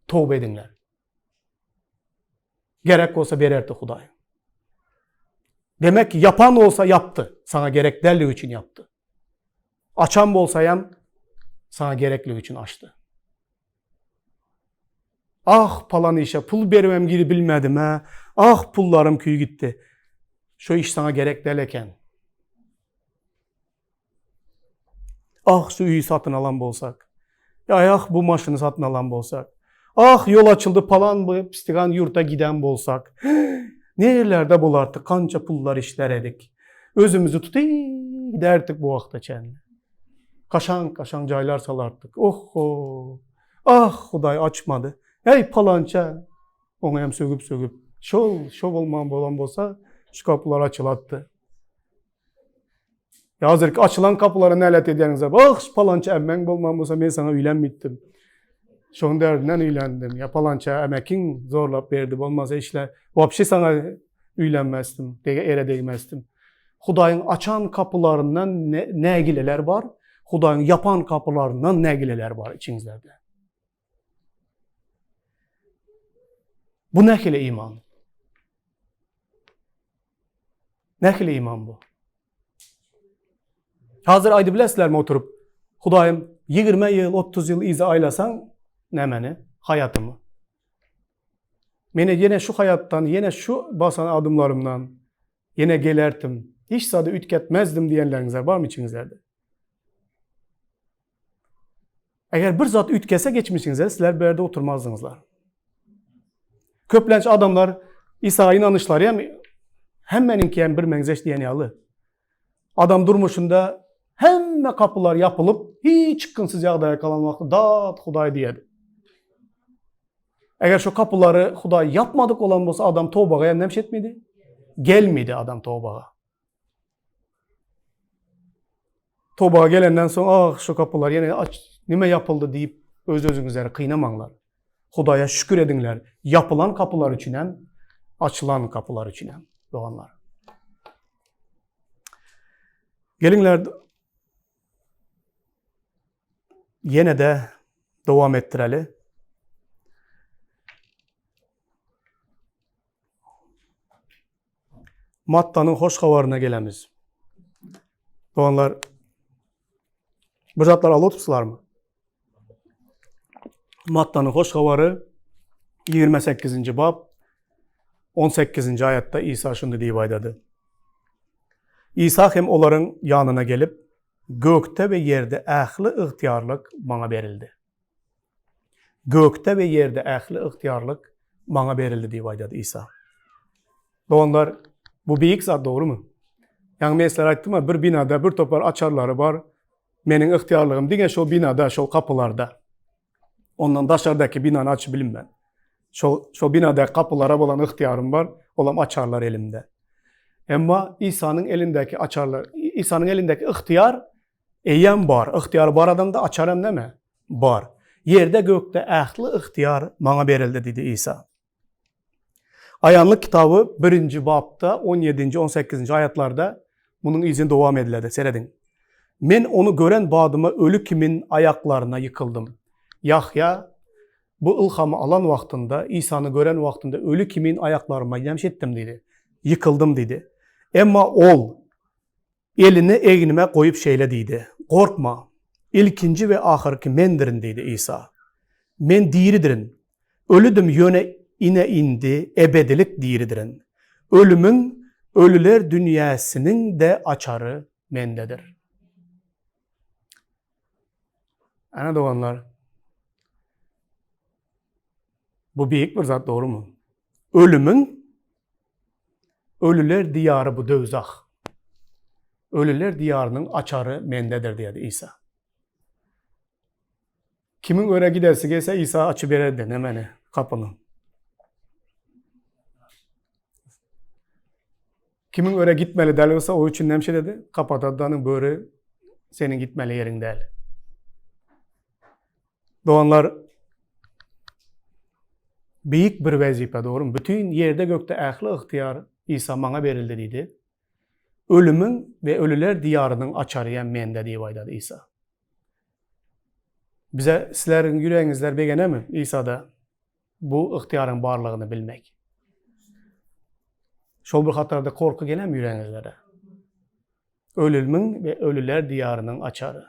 Toba ediňler. Gerek bolsa bererdi Hudaý. Demek ýapan bolsa ýapdy. Saňa gerek dälligi üçin ýapdy. Açan bolsaýam saňa gerekligi üçin açdy. Ah palan işe pul beribem giri bilmedim hä. Ah pullarym küý gitdi. Şo iş saňa gerek däl eken. Ah şu öýi satyn alan bolsak. Ýa ah bu maşyny satyn alan bolsak. Ah ýol açyldy palan bu pistigan ýurta giden bolsak. Nerelerde bolardyk, kança pullar işler edik. Özümizi tutyp giderdik bu wagta çenli. Kaşaň kaşaň jaýlar salardyk. Ohho. Ah Hudaý açmady. Eý palança oňa hem sögüp sögüp. Şol şo bolman bolan bolsa şu kapylar açylatdy. Hazirki açylan kapylara nälet edýäňiz. Ah şu palança emmeň bolman bolsa men saňa öýlenmeyipdim. Şoň derdinden öýlendim. Ýa palança emekiň zorlap berdi bolmasa işle. Wapşe saňa öýlenmezdim, dege ere degmezdim. Hudaýyň açan kapylaryndan nägileler bar, Hudaýyň ýapan kapylaryndan nägileler bar içiňizlerde. Bu nähili iman? Nähili iman bu? Hazır aýdyp bilersizlermi oturyp, Hudaýym 20 ýyl, 30 ýyl yza aýlasaň, nämeni? Haýatymy. Meni ýene şu haýatdan, ýene şu basan adymlarymdan ýene gelerdim. Hiç zady üýtgetmezdim diýenleriňizler barmy içiňizlerde? Eger bir zat üýtgese geçmişiňizde sizler bu ýerde oturmazdyňyzlar. Köplenç adamlar İsa'ya inanışlary hem hemmeniňki hem bir meňzeş diýen ýaly. Adam durmuşynda hemme kapylar ýapylyp, hiç çykgynsyz ýagdaýa galan wagty dat Hudaý diýedi. Eger şu kapylary Hudaý ýapmadyk bolan bolsa adam tobaga hem näme etmedi? Gelmedi adam tobaga. Tobaga gelenden soň ah şu kapylar ýene aç nime ýapyldy diýip öz-özüňizleri kynamaňlar. Hudaýa şükür ediňler. Ýapylan kapylar üçin hem, açylan kapylar üçin hem doganlar. Geliňler ýene-de dowam etdireli. Mattanyň hoş habaryna gelemiz. Doganlar, bu zatlar alyp oturupsylarmy? Mattanyň hoş habary 28-nji bap 18-nji aýatda Isa şuny diýip aýdady. Isa hem olaryň ýanyna gelip, Gökde we ýerde ähli ygtyýarlyk maňa berildi. Gökde we ýerde ähli ygtyýarlyk maňa berildi diýip aýdady Isa. Doganlar, bu beýik zat dogrumy? Ýaňy men sizlere aýtdym bir binada bir topar açarlary bar. Meniň ygtyýarlygym diňe şol binada, şol gapylarda. Ondan daşardaky binany açyp bilinmän. Şol şol binadaky gapylara bolan ygtyýarym bar, olam açarlar elimde. Emma Isanyň elindäki açarlar, Isanyň elindäki ygtyýar Eýýäm bar. Ygtyýary bar adamda açar hem näme? Bar. Ýerde gökde ähli ygtyýar maňa berildi diýdi Isa. Aýanlyk kitaby birinji bapda on ýedinji, on sekizinji aýatlarda munuň yzyny dowam ediledi. Serediň. Men ony gören badyma öli kimin aýaklaryna ýykyldym. Ýahýa bu ylhamy alan wagtynda, Isany gören wagtynda öli kimin aýaklaryma ýemş etdim diýdi. Ýykyldym diýdi. Emma ol, Elini egnime goýup şeýle diýdi, Gorkma, ilkinji we ahyrky Mendirin diýdi Isa. Men diridirin. Ölüdim, ýöne. ine indi ebedilik diridirin. Ölümiň, ölüler dünýäsiniň-de açary Mendedir. Ana doganlar, bu beýik bir zat dogrumy? Ölümiň, ölüler diýary bu döwzah. Ölüler diýarynyň açary Mendedir diýýär Isa. Kimiň öre gidesi gelse Isa açyp bererdi nemeni, gapyny. Kimiň öre gitmeli däl bolsa, o üçin näme şeýledi? Kapadadanyň böri seniň gitmeli ýeriň däl. Doganlar beýik bir wezipe, dogrymy? Bütin ýerde gökde ähli ygtyýar Isa maňa berildi diýdi. Ölümiň we ölüler diýarynyň açary hem mende diýip aýdady Isa. Bize sizleriň ýüregiňizler begenemi Isada bu ygtyýaryň barlygyny bilmek? Şol bir hatarda korky gelemi ýüregiňizlere? Ölümiň we ölüler diýarynyň açary.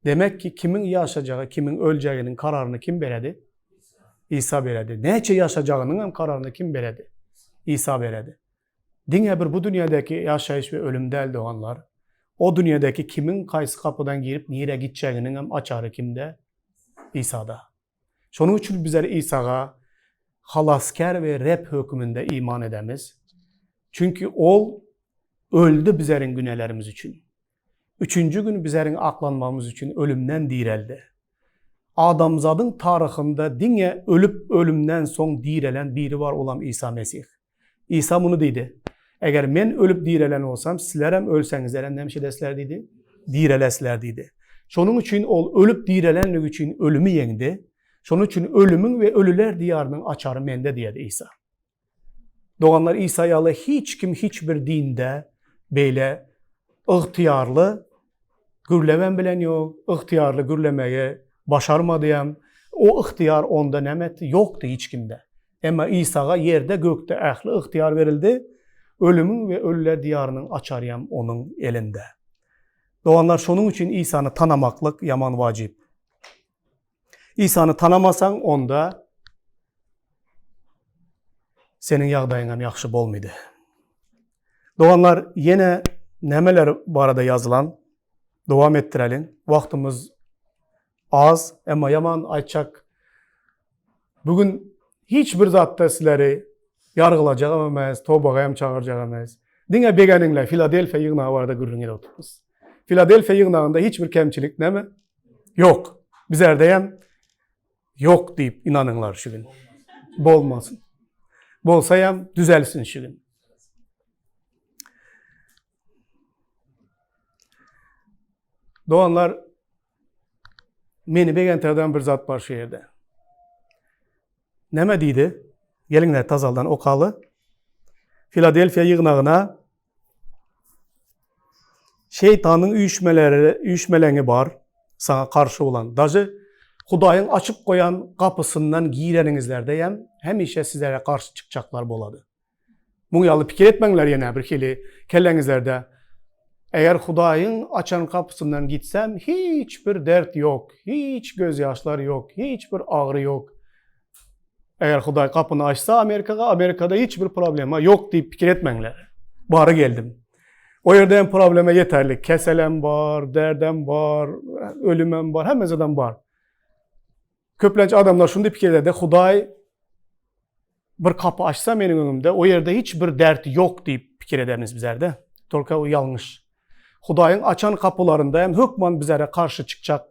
Demek ki, kimiň ýaşajagy, kimiň öljeginiň kararyny kim beredi? Isa beredi. Näçe ýaşajagynyň hem kararyny kim beredi? Isa beredi. Diňe bir bu dünýädäki ýaşaýyş we ölüm däl doganlar. O dünýädäki kimiň kaýsy gapydan girip nirä gitjeginiňem açary kimde? Isada. Şonuň üçin bizler Isaga Halasgär we Reb höküminde iman edemiz. Çünki Ol öldi bizeriň günelerimiz üçin. Üçünji gün bizeriň aklanmagymyz üçin ölümden direldi. Adamzadyň taryhynda diňe ölüp ölümden soň direlen biri bar olam Isa Mesih. Isa muny diýdi, Eger Men ölüp direlen bolsam, sizlerem ölseňizlerem näme edesizler diýdi? Direlesizler diýdi. Şonuň üçin Ol ölüp direlenligi üçin ölümi ýeňdi. Şonuň üçin ölümiň we ölüler diýarynyň açary Mende diýdi Isa. Doganlar Isa ýaly hiç kim hiç bir dinde beýle ygtyýarly gürlemem bilen ýok, ygtyýarly gürlemegi başarmadyam. O ygtyýar onda näme etdi? Ýokdy hiç kimde. Emma Isaga ýerde gökde ähli ygtyýar berildi. Ölümiň we ölüler diýarynyň açaryam onuň elinde. Doganlar şonuň üçin Isany tanamaklyk ýaman wajyp. Isany tanamasaň onda seniň ýagdaýyň hem ýagşy bolmydy. Doganlar ýene nämeler barada ýazylan? Dowam etdireliň. Wagtymyz az, emma ýaman aýtjak. Bu gün hiç bir zatda sizleri ýargylajagam emes, tobaga hem çagyrjak emes. Diňe begeniňler Filadelfiýa ýygnagy barada gürrüň edip otyrys. Filadelfiýa ýygnagynda hiç bir kemçilik näme? Ýok. Bizerde hem ýok diýip inanyňlar şu gün. Bolmasyn. Bolsa hem düzelsin şu gün. Doganlar meni begentirden bir zat bar şu ýerde. Näme diýdi? Geliňler tazaldan okaly. Filadelfiýa ýygnagyna Şeýtanyň üýşmeleri, üýşmeleňi bar saňa garşy bolan. Daže Hudaýyň açyp goýan gapysyndan gireniňizlerde hem hemişe sizlere garşy çykjaklar bolady. Muň ýaly pikir etmäňler ýene bir hili kelläňizlerde. Eger Hudaýyň açan gapysyndan gitsem hiç bir dert ýok, hiç gözýaşlar ýok, hiç bir agyry ýok. Eger Hudaý gapyny açsa Amerikaga, Amerikada hiç bir problema ýok diýip pikir etmäňler. Bary geldim. O ýerde hem problema ýeterlik. Keselem bar, derdem bar, ölümem bar, hemme zadam bar. Köplenç adamlar şuny diýip pikir ederdi, Hudaý bir kapy açsa meniň öňümde, o ýerde hiç bir dert ýok diýip pikir edermiz bizlerde. Tolka o ýalňyş. Hudaýyň açan kapylarynda hem hökman bizlere garşy çykjak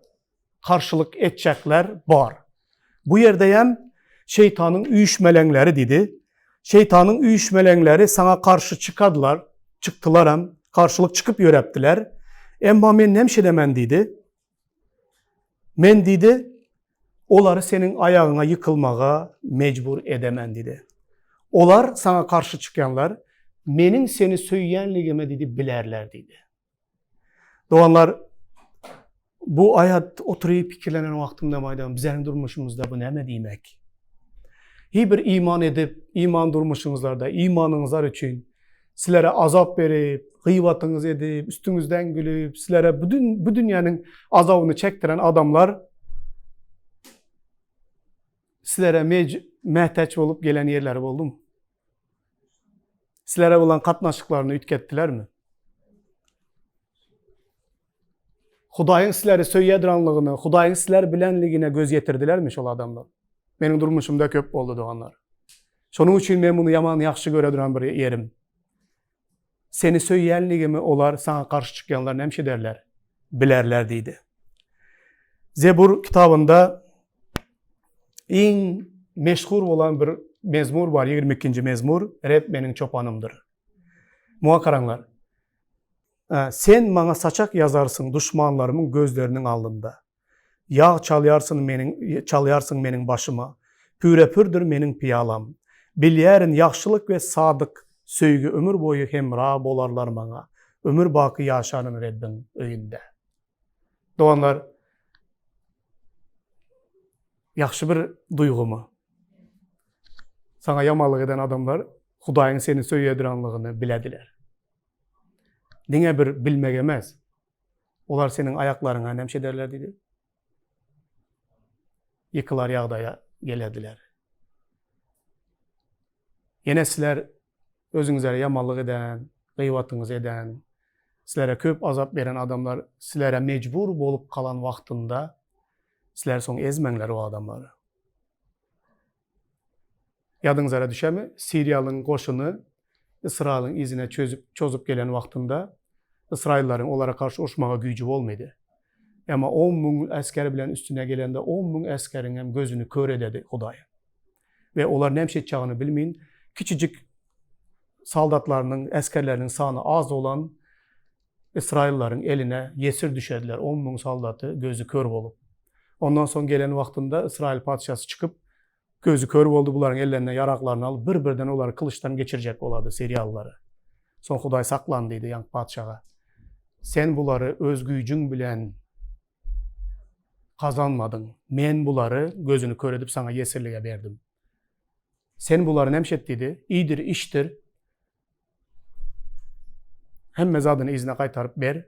garşylyk etjekler bar. Bu ýerde hem şeýtanyň üýşmeleňleri diýdi. Şeýtanyň üýşmeleňleri saňa garşy çykadylar, çykdylar hem, garşylyk çykyp ýöräpdiler. Emma men näme edemen diýdi. Men diýdi, olary seniň aýagyňa ýykylmaga mejbur edemen diýdi. Olar saňa garşy çykýanlar meniň seni söýýänligimi diýdi bilerler diýdi. Doganlar, bu aýat oturyp pikirlenen wagtymda aýdam, bizäniň durmuşymyzda bu näme diýmek? Hi bir iman edip, iman durmuşyňyzlarda, imanyňyzlar üçin sizlere azap berip, gyýbatyňyz edip, üstüňizden gülüp, sizlere bu, bu dünýäniň azabyny çekdiren adamlar sizlere mej. mätäç bolup gelen ýerleri boldumy? Sizlere bolan gatnaşyklaryny üýtgetdilermi? Hudaýyň sizleri söýýädiranlygyny, Hudaýyň sizler bilenligine göz ýetirdilermi şol adamlar? Meniň durmuşymda köp boldy doganlar. Şonuň üçin men muny ýaman ýagşy göreduran bir ýerim. Seni söýýänligimi olar saňa garşy çykýanlar näme ederler? Bilerler diýdi. Zebur kitabynda iň meşhur bolan bir mezmur bar, 22-nji mezmur, Reb meniň çopanymdyr. Muňa garaňlar. Sen maňa saçak ýazarsyň duşmanlarymyň gözleriniň alnynda. Ýag çalýarsyň meniň çalýarsyň meniň başyma. Püre-pürdür meniň pyýalam. Bilýärin, ýagşylyk we sadyk söýgi ömür boýy hemra bolarlar maňa. Ömür baky ýaşaryn Rebbiň öýünde. Doganlar, ýagşy bir duýgumy? Saňa ýamanlyk eden adamlar Hudaýyň seni söýýädiranlygyny bilediler. Diňe bir bilmek emes. Olar seniň aýaklaryňa näme ederler diýdi. Ýykylar ýagdaýa gelerdiler. Ýene sizler özüňizlere ýamanlyk eden, gyýbatyňyzy eden, sizlere köp azap beren adamlar sizlere mejbur bolup galan wagtynda sizler soň ezmäňler o adamlary. Ýadyňyzara düşemi, Siriýalyň goşuny Ysraýylyň yzyna çözüp, çozup gelen wagtynda ysraýyllaryň olara garşy uruşmaga güýji bolmady. Emma 10 mün esger bilen üstüne gelende 10 mün esgeriň hem gözüni kör ededi Hudaý. We olar näme etjagini bilmeýin, kiçijik soldatlarynyň, esgerleriniň sany az bolan Ysraýyllaryň eline ýesir düşediler, 10 mün soldaty gözi kör bolup. Ondan soň gelen wagtynda Ysraýyl patyşasy çykyp, Gözi kör boldy, bularyň ellerinden ýaraglaryny alyp, bir-birden olary gylyçdan geçirjek bolady, siriýalylary. Soň Hudaý saklan diýdi ýaňky patyşaga. Sen bulary öz güýjüň bilen gazanmadyň. Men bulary gözüni kör edip saňa ýesirlige berdim. Sen bulary näme et diýdi? Iýdir, içdir. Hemme zadyny yzyna gaýtaryp ber.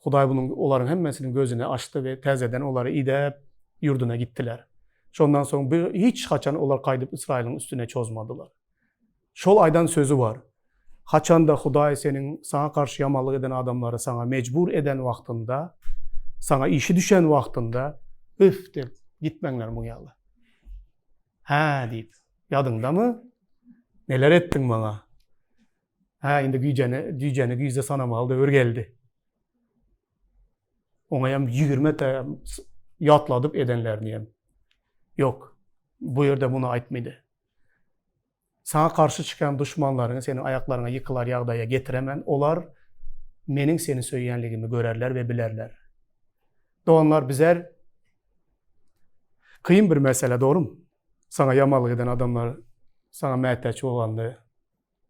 Hudaý bunuň olaryň hemmesiniň gözüni açdy we täzeden olary idäp, ýurduna gitdiler. Şondan soň bir hiç haçan olar gaýdyp Ysraýylyň üstüne çozmadylar. Şol aýdan sözi bar. Haçanda Hudaý seniň saňa garşy ýamanlyk eden adamlary saňa mejbur eden wagtynda, saňa işi düşen wagtynda, üf diýip gitmäňler muň ýaly. Hä diýip, ýadyňdamy? Neler etdiň maňa? Hä, indi güýjeni, jüýjeni güýzde sanamaly döwür geldi. Oňa hem 20 te ýatladyp edenlerini hem. Ýok, bu ýerde muny aýtmady. Saňa garşy çykan duşmanlaryňy seniň aýaklaryňa ýykylar ýagdaýa getiremen, olar meniň seni söýýänligimi görerler we bilerler. Doganlar, bizer kyn bir mesele, dogrumy? Saňa ýamanlyk eden adamlar saňa mätäç bolanda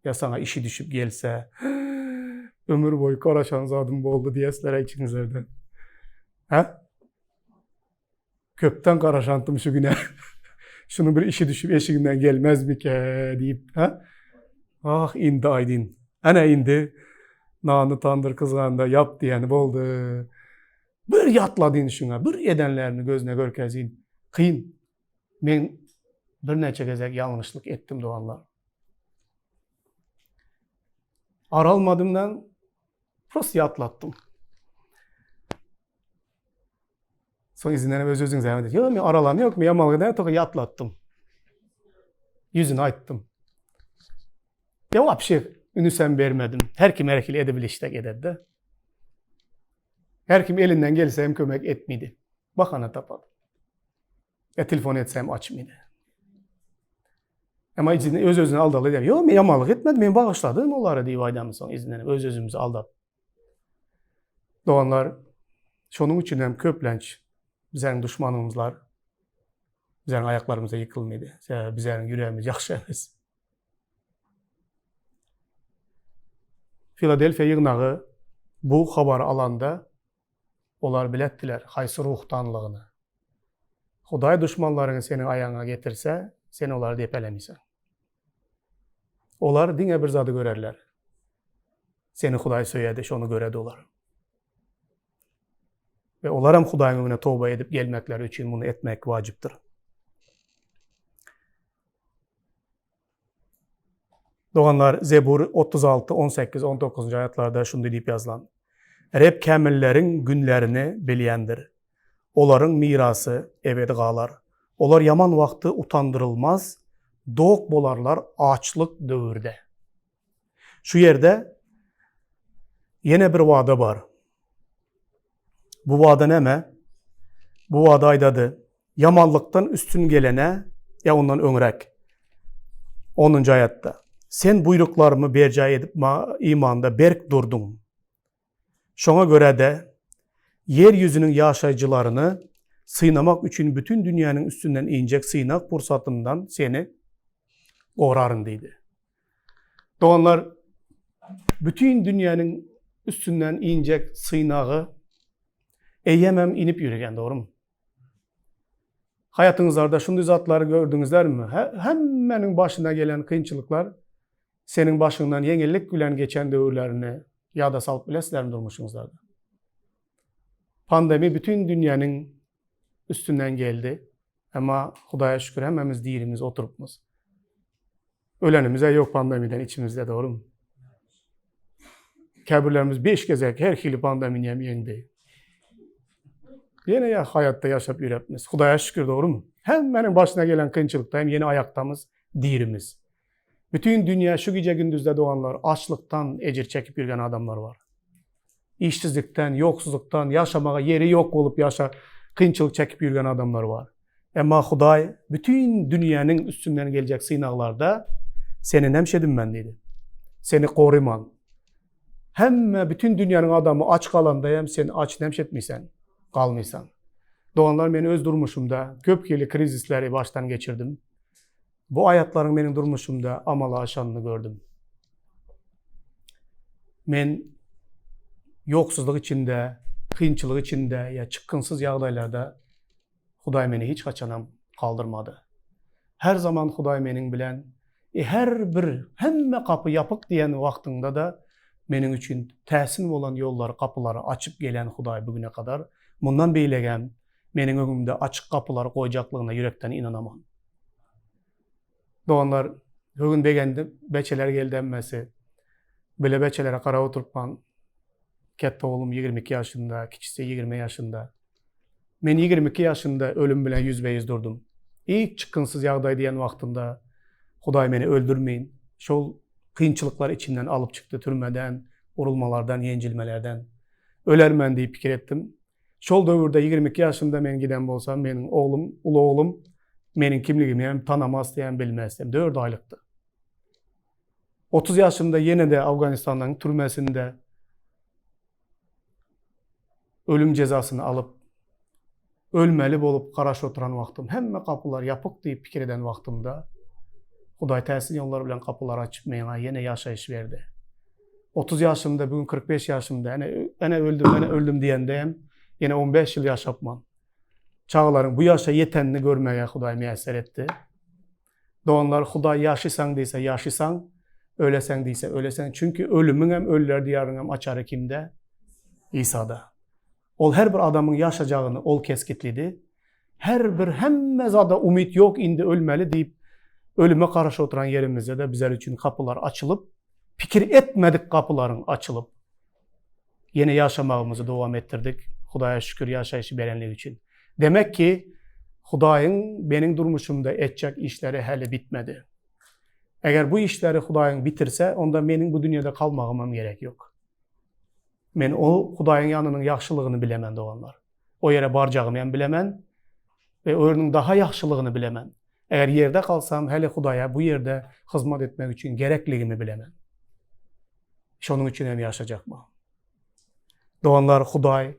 Ýa saňa işi düşüp gelse, ömür boýy garaşan zadym boldy diýesler içiňizlerden. Hä? Köpden garaşantym şu güne. Şunuň bir işi düşüp eşiginden gelmezmike diýip, hä? Ah, indi aýdyn. Ana indi nany tandyr kyzganda ýap diýeni boldy. Bir ýatladyn şuňa, bir edenlerini gözüne görkezin. Kyn. Men birnäçe gezek ýalňyşlyk etdim doganlar. Ar almadymdan prosta ýatlatdym. Soň izinden öz özüňiz näme diýip, ýok, men aralam ýok, men ýamanlyk edemok, toka ýatlatdym. Ýüzüne aýtdym. Ýa wapşe ünüsem bermedim. Her kim her hili edebilişdek ededi. Her kim elinden gelse hem kömek etmedi. Bahana tapady. Ya telefon etsem açmady. Emma içinden öz özüni aldaly diýär. Ýok, men ýamanlyk etmedim, men bagyşladym olary diýip aýdamyz soň izinden öz özümizi aldap. Doganlar, şonuň üçin hem köplenç bizäň duşmanymyzlar bizäň aýaklarymyza ýykylmady. Sebäbi bizäň ýüregimiz ýagşy emes. Filadelfiýa ýygnagy bu habary alanda Olar biletdiler haýsy ruhdanlygyny. Hudaý duşmanlaryňy seniň aýagyňa getirse, sen olary depelemisiň. Olar diňe bir zady görerler. Seni Hudaý söýedi, şony göredi olar. We olaram Hudaýyň öňüne toba edip gelmekleri üçin muny etmek wajypdyr. Doganlar, Zebur 36, 18, 19-njy aýatlarda şundy diýip ýazylan. Reb kämilleriň günlerini bilýändir. Olaryň mirasy ebedi galar. Olar ýaman wagty utandyrylmaz, dok bolarlar açlyk döwürde. Şu ýerde ýene bir wada bar. Bu wada näme? Bu wada aýdady, Ýamanlykdan üstün gelene, ýa ondan öňräk, onunjy aýatda, Sen buýruklarymy berjaý edip imanda berk durduň. Şoňa görä-de, ýer ýüzüniň ýaşaýjylaryny synamak üçin bütin dünýäniň üstünden injek synag pursatyndan seni goraryn diýdi. Doganlar, bütin dünýäniň üstünden injek synagy eýýämem inip ýöreýän, dogrumy? Haýatyňyzlarda şunday zatlary gördüňizlermi? Hemmäniň başyna gelen kynçylyklar seniň başyňdan ýeňillik bilen geçen döwürlerini ýada salyp bilesizlermi durmuşyňyzlarda? Pandemi bütin dünýäniň üstünden geldi. Emma Hudaýa şükür hemmämiz dirimiz, oturypmyz. Ölenimiz-ä ýok pandemiden içimizde, dogrumy? Käbirlerimiz 5 gezek her hili pandemini hem ýeňdi. Ýene ýa haýatda ýaşap ýörepmiz. Hudaýa şükür, dogrumy? Hemmäniň başyna gelen kynçylykda hem ýene aýakdamyz, dirimiz. Bütin dünýä şu gije-gündizde doganlar açlykdan ejir çekip ýürgen adamlar bar. Işsizlikden, ýoksuzlykdan, ýaşamaga ýeri ýok bolup ýaşa kynçylyk çekip ýürgen adamlar bar. Emma Hudaý bütin dünýäniň üstünden geljek synaglarda seni nemşedim men diýdi. Seni goryman. Hemme bütin dünýäniň adamy aç galanda hem sen aç nemşetmisen, galmysan. Doganlar men öz durmuşymda köp hili krizisleri başdan geçirdim. Bu aýatlaryň meniň durmuşymda amala aşanyny gördüm. Men ýoksuzlyk içinde, kynçylyk içinde ýa çykgynsyz ýagdaýlarda Hudaý meni hiç haçanam galdyrmady. Her zaman Hudaý meniň bilen, e, her bir, hemme gapy ýapyk diýen wagtyňda-da meniň üçin täsin bolan ýollary, gapylary açyp gelen Hudaý bu güne kadar, mundan beýlegem meniň öňümde açyk gapylary goýjaklygyna ýürekden ynanaman. Doganlar, bu gün begendim, beçeler geldi hemmesi. Bile beçelere garap oturypman. Ketde oglum 22 ýaşynda, kiçisi 20 ýaşynda. Men 22 ýaşynda ölüm bilen ýüzbe-ýüz durdum. Hiç çykgynsyz ýagdaý diýen wagtymda Hudaý meni öldürmeýin, şol kynçylyklar içinden alyp çykdy, türmeden, urulmalardan, ýenjilmelerden. Ölermen diýip pikir etdim. Şol döwürde 22 ýaşymda men giden bolsam, meniň oglum, uly oglum meniň kimligimi hem tanamazdy, hem bilmezdi. Hem 4 aýlykdy. 30 ýaşymda ýene-de Afganistanyň türmesinde ölüm jezasyny alyp, ölmeli bolup garaşyp oturan wagtym, hemme gapylar ýapyk diýip pikir eden wagtymda, Hudaý täsin ýollar bilen gapylary açyp, meňa ýene ýaşaýyş berdi. 30 ýaşymda, bu gün 45 ýaşymda, ene, ene öldüm, ene öldüm diýende hem ýene 15 ýyl ýaşapman. Çagalaryň bu ýaşa ýetenini görmäge Hudaý miýesser etdi. Doganlar, Hudaý ýaşysaň diýse, ýaşysaň, öleseň diýse, öleseň. Çünki ölümiň hem, ölüler diýarynyň hem açary kimde? Isada. Ol her bir adamyň ýaşajagyny ol kesgitledi. Her bir hemme zada umyt ýok indi ölmeli diýip ölüme garaşyp oturan ýerimizde-de bizler üçin gapylar açylyp, pikir etmedik gapylaryň açylyp, ýene ýaşamagymyzy dowam etdirdik. Hudaýa şükür ýaşaýşy berenligi üçin. Demek ki, Hudaýyň meniň durmuşymda etjek işleri häli bitmedi. Eger bu işleri Hudaýyň bitirse, onda meniň bu dünýede kalmagymam gerek ýok. Men o Hudaýyň ýanynyň ýagşylygyny bilemen, doganlar. O ýere barjagymy hem bilemen we o ýeriniň daha ýagşylygyny bilemen. Eger ýerde kalsam, häli Hudaýa bu ýerde hyzmat etmek üçin gerekligimi bilemen. Şonuň üçin hem ýaşajakman. Doganlar, Hudaý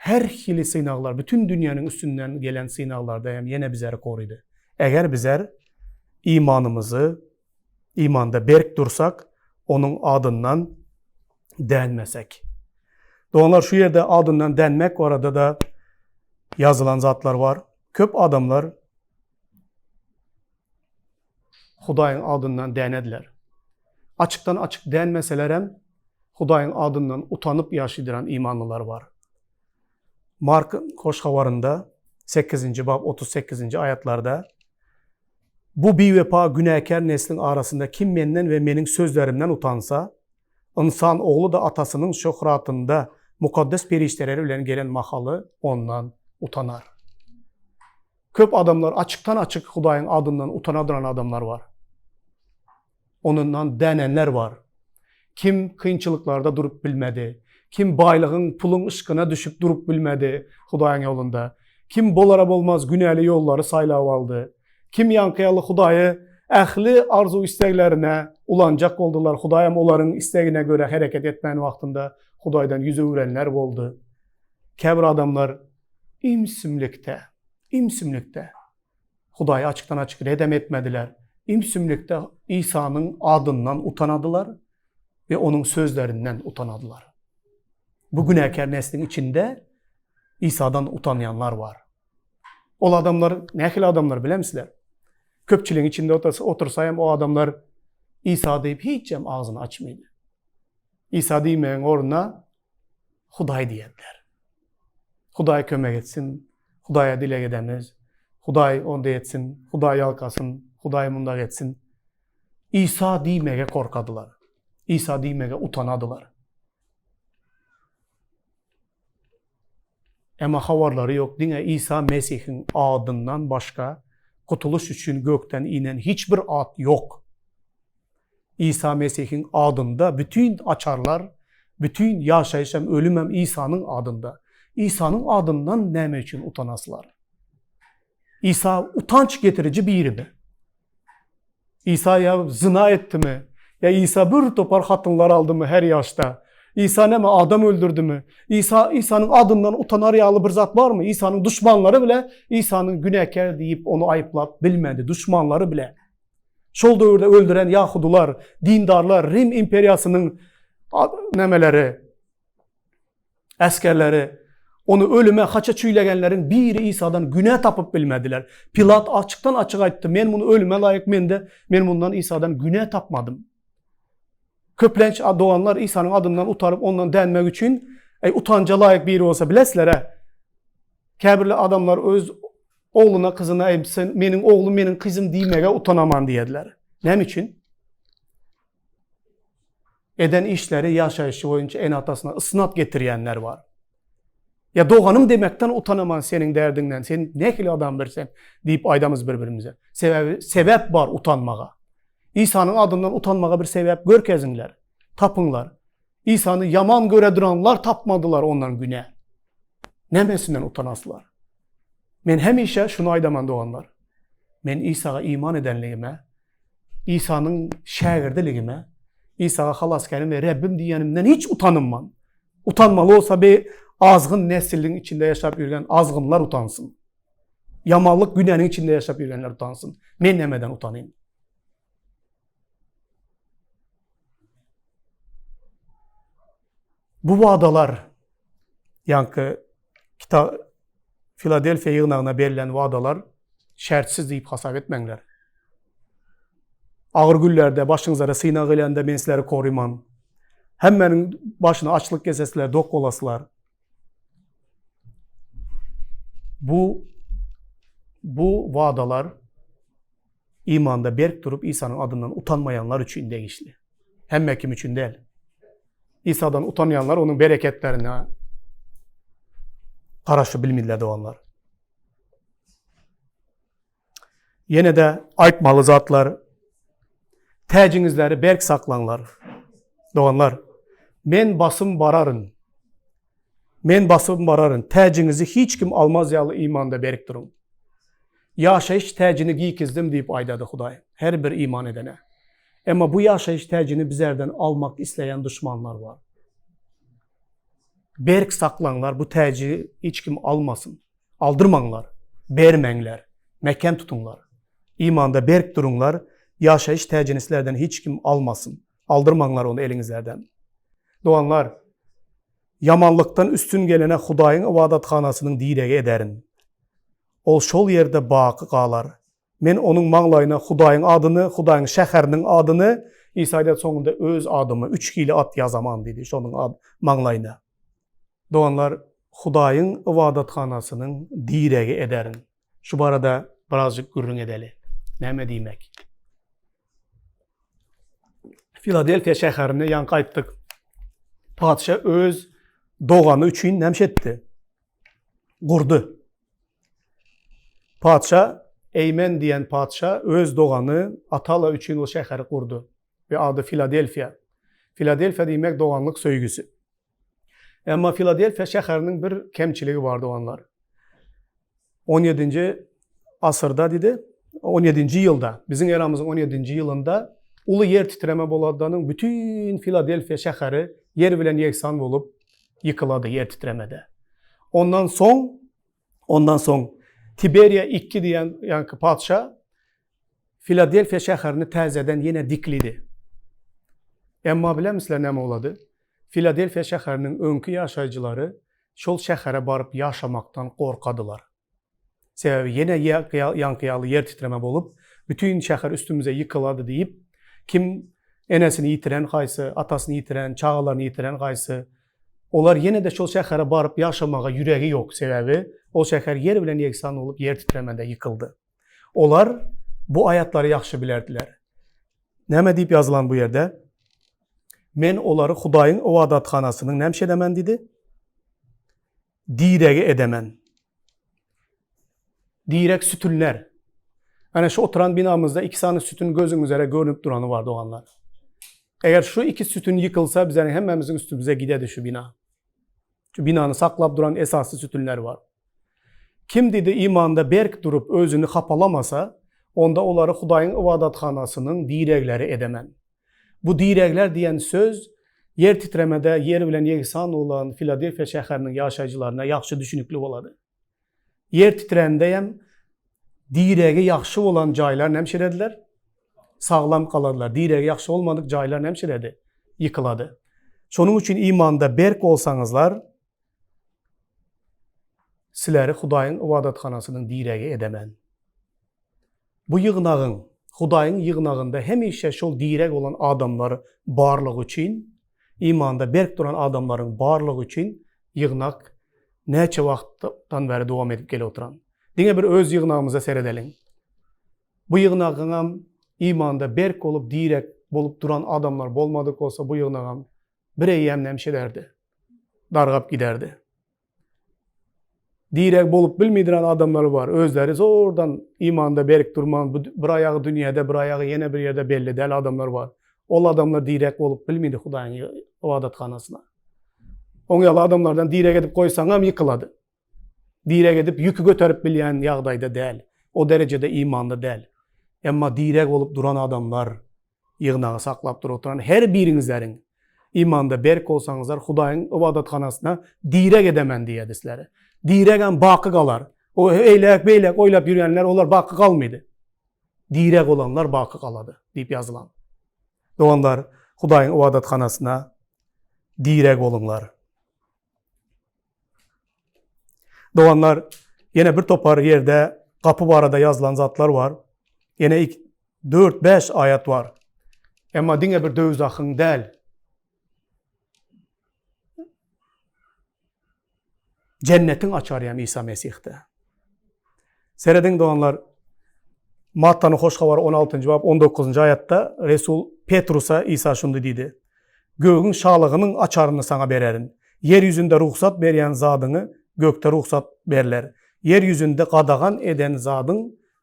her hili synaglar, bütün dünýäniň üstünden gelen synaglarda hem ýene bizleri gorydy. Eger bizler imanymyzy imanda berk dursak, onuň adyndan dänmesek. Doganlar, şu ýerde adyndan dänmek barada-da ýazylan zatlar bar. Köp adamlar Hudaýyň adyndan dänediler. Açykdan-açyk dänmeselerem, Hudaýyň adyndan utanyp ýaşaýdyran imanlylar bar. Mark Hoş Habarynda 8-nji bap 38-nji aýatlarda. Bu biwepa günäkär nesliň arasynda kim menden we meniň sözlerimden utansa, Ynsan Ogly-da Atasynyň şöhratynda mukaddes perişdeleri bilen gelen mahaly ondan utanar. Köp adamlar açykdan-açyk Hudaýyň adyndan utana duran adamlar bar. Onundan dänenler bar. Kim kynçylyklarda durup bilmedi, kim baýlygyň, puluň yşkyna düşüp durup bilmedi Hudaýyň ýolunda. Kim bolara-bolmaz günäli ýollary saýlap aldy. Kim ýaňky ýaly Hudaýy ähli arzuw-isleglerine ulanjak boldular, Hudaýam olaryň islegine görä hereket etmän wagtynda Hudaýdan ýüz öwrenler boldy. Käbir adamlar ümsümlikde, ümsümlikde Hudaýy açykdan-açyk redem etmediler. Ümsümlikde Isanyň adyndan utanadylar we Onuň sözlerinden utanadylar. Bu günäkär nesliň içinde Isadan utanýanlar bar. Ol adamlar nähili adamlar bilemsizler? Köpçüligiň içinde otursa hem o adamlar Isa diýip hiç hem agzyny açmaýdy. Isa diýmegiň ornuna Hudaý diýerdiler. Hudaý kömek etsin, Hudaýa dileg edemiz, Hudaý onda etsin, Hudaý ýalkasyn, Hudaý mundak etsin. Isa diýmege korkadylar. Isa diýmege utanadylar. Emma habarlary ýok, diňe Isa Mesihiň adyndan başga gutulyş üçin gökden inen hiç bir at ýok. Isa Mesihiň adynda bütin açarlar, bütin ýaşaýyş hem ölüm hem Isanyň adynda. Isanyň adyndan näme üçin utanaslar? Isa utanç getiriji birimi? Isa ýa zyna etdimi? Ýa Isa bir topar hatynlar aldymy her ýaşda? Isa näme adam öldürdimi? Isa Isanyň adyndan utanar ýaly bir zat barmy? Isanyň duşmanlary bile Isanyň günäkär diýip ony aýyplap bilmedi. Duşmanlary bile. Şol döwürde öldüren ýahudylar, dindarlar, Rim imperiýasynyň nämeleri, esgerleri ony ölüme haça çüýlegenleriň biri Isadan günä tapyp bilmediler. Pilat açykdan açyk aýtdy, men muny ölüme laýyk mende, men mundan Isadan günä tapmadym. Köplenç doganlar Isanyň adyndan utaryp ondan dänmek üçin, eý utanja laýyk biri bolsa bilesizler-ä. Käbirli adamlar öz ogluna, kyzyna, eý sen meniň oglum, meniň kyzym diýmege utanaman diýerler. Näme üçin? Eden işleri ýaşaýşy boýunça ene-atasyna ysnat getirýänler bar. Ýa doganym demekden utanaman seniň derdiňden, sen nähili adam bir sen diýip aýdamyz bir-birimize. Sebäbi sebäp bar utanmaga. Isanyň adyndan utanmaga bir sebäp görkeziňler, tapyňlar. Isany ýaman göre duranlar tapmadylar ondan günä. Nämesinden utanaslar? Men hemişe şuny aýdaman doganlar. Men Isaga iman edenligime, Isanyň şägirdiligime, Isaga halasgärim we Rebbim diýenimden hiç utanynman. Utanmaly bolsa be azgyn nesiliň içinde ýaşap ýürgen azgynlar utansyn. Ýamanlyk günäniň içinde ýaşap ýürgenler utansyn. Men nämeden utanyn? Bu wadalar ýaňky kita Filadelfiýa ýygnagyna berlen wadalar şertsiz diýip hasap etmäňler. Agyr günlerde başyňyzara synag gelende men sizleri koryman. Hemmäniň başyna açlyk gelse sizler dok bolaslar. Bu bu wadalar imanda berk durup Isanyň adyndan utanmaýanlar üçin degişli. Hemme kim üçin däl. Isadan utanýanlar onuň bereketlerine garaşyp bilmediler doganlar. Ýene-de aýtmaly zatlar täjiňizleri berk saklaňlar. Doganlar, men basym bararyn. Men basym bararyn. Täjiňizi hiç kim almaz ýaly imanda berk duruň. Ýaşaýyş täjini giýkizdim diýip aýdady Hudaý her bir iman edene. Emma bu ýaşaýyş täjini bizerden almak isleýän duşmanlar bar. Berk saklaňlar bu täji hiç kim almasyn. Aldyrmaňlar, bermäňler, mäkäm tutuňlar. Imanda berk duruňlar, ýaşaýyş täjini sizlerden hiç kim almasyn. Aldyrmaňlar ony eliňizlerden. Doganlar, ýamanlykdan üstün gelene Hudaýyň ybadathanasynyň diregi ederin. Ol şol ýerde baky galar. Men onuň maňlaýyna Hudaýyň adyny, Hudaýyň şäheriniň adyny, Isa aýdýar, soňunda öz adymy, üç hili at ýazaman diýdi şonuň maňlaýyna. Doganlar, Hudaýyň ybadathanasynyň diregi ederin. Şu barada birazjyk gürrüň edeli. Näme diýmek? Filadelfiýa şäherine ýaňky aýtdyk. Patyşa öz dogany üçin näme etdi? Gurdy. Patyşa Eýmen diýen patyşa öz dogany Atala üçin ol şäheri gurdy we ady Filadelfiýa. Filadelfiýa diýmek doganlyk söýgüsi. Emma Filadelfiýa şäheriniň bir kemçiligi bar doganlar. 17-nji asyrda diýdi, 17-nji ýylda, biziň eramyzyň 17-nji ýylynda uly ýer titreme boladanyň bütin Filadelfiýa şäheri ýer bilen ýegsan bolup ýykylady ýer titremede. Ondan soň, ondan soň Tiberiýa II diýen ýaňky patyşa Filadelfiýa şäherini täzeden ýene diklidi. Emma bilemisizler näme bolady? Filadelfiýa şäheriniň öňki ýaşaýjylary şol şähere baryp ýaşamakdan gorkadylar. Sebäbi ýene ýaňky ýaly ýer titreme bolup, bütin şäher üstümize ýykylady diýip, kim enesini ýitiren haýsy, atasyny ýitiren, çagalaryny ýitiren haýsy, olar ýene-de şol şähere baryp ýaşamaga ýüregi ýok, sebäbi ol şäher ýer bilen ýegsan bolup ýer titremede ýykyldy. Olar bu aýatlary ýagşy bilerdiler. Näme diýip ýazylan bu ýerde? Men olary Hudaýyň ybadathanasynyň näme edemen diýdi? Diregi edemen. Direk sütünler. Ana şu oturan binamyzda iki sany sütün gözüňizlere görünip durany bar doganlar. Eger şu iki sütün ýykylsa bizleriň hemmämiziň üstümize gidedi şu bina. Şu binany saklap duran esasy sütünler bar. Kim diýdi imanda berk durup özüni hapalamasa, onda olary Hudaýyň ybadathanasynyň diregleri edemen. Bu diregler diýen söz ýer titremede ýer bilen ýegsan bolan Filadelfiýa şäheriniň ýaşaýjylaryna ýagşy düşünikli bolady. Ýer titrände hem diregi ýagşy bolan jaýlar nämşirediler? Saglam galadylar. Diregi ýagşy bolmadyk jaýlar nämşiredi? Ýykylady. Şonuň üçin imanda berk bolsaňyzlar, Sileri Hudaýyň ybadathanasynyň diregi edemen. Bu ýygnagyň, Hudaýyň ýygnagynda hemişe şol direg bolan adamlar barlygy üçin, imanda berk duran adamlaryň barlygy üçin ýygnak näçe wagtdan bäri dowam edip gelip oturan. Diňe bir öz ýygnagymyza seredeliň. Bu ýygnagyňam imanda berk bolup direk bolup duran adamlar bolmadyk bolsa bu ýygnagam bir eýýäm nämişe ederdi? Dargap giderdi. Direg bolup bilmeýdiren adamlar bar. Özleri zordan imanda berk durman, bir aýagy dünýäde, bir aýagy ýene bir ýerde belli däl adamlar bar. Ol adamlar direg bolup bilmeýdi Hudaýyň ybadathanasyna. Oň ýaly adamlardan direg edip goýsaňam ýykylady. Direg edip ýüki göterip bilýän ýagdaýda däl. O derejede imanly däl. Emma direg bolup duran adamlar ýygnagy saklap durup oturan her biriňizleriň imanda berk bolsaňyzlar Hudaýyň ybadathanasyna direg edemen diýýärdi sizlere. Diregem baky galar. O eýläk beýläk oýlap ýörýänler olar baky galmady. Direg bolanlar baky galady diýip ýazylan. Doganlar Hudaýyň ybadathanasyna direg boluňlar. Doganlar, ýene bir topar ýerde gapy barada ýazylan zatlar bar. Ýene 4-5 aýat bar. Emma diňe bir döwzahyň däl. Jennetiň açary hem Isa Mesihde. Serediň doganlar, Mattanyň Hoş Habary 16-njy bap 19-njy aýatda Resul Petrusa Isa şundy diýdi. Gögüň şalygynyň açaryny saňa bererin. Ýer ýüzünde rugsat berýän zadyňy gökde rugsat berler. Ýer ýüzünde gadagan eden zadyň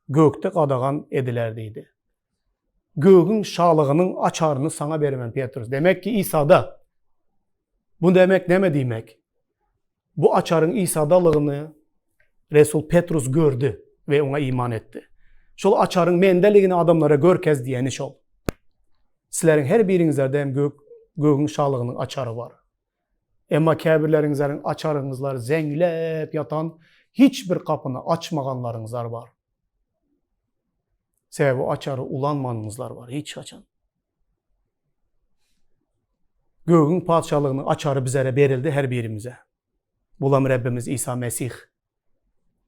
gökde gadagan ediler diýdi. Gögüň şalygynyň açaryny saňa beremen Petrus. Demek ki Isada. Bu demek näme diýmek? Bu açaryň Isadalygyny resul Petrus gördi we oňa iman etdi. Şol açaryň mendeligini adamlara görkez diýeni şol. Sizleriň her biriňizlerde hem gök, gögüň şalygynyň açary bar. Emma käbirleriňizleriň açaryňyzlar zeňläp ýatan hiç bir gapyny açmaganlaryňyzlar bar. Sebäbi o açary ulanmanyňyzlar bar hiç haçan. Gögüň Patyşalygynyň açary bizlere berildi her birimize. Bulam Rebbimiz Isa Mesih.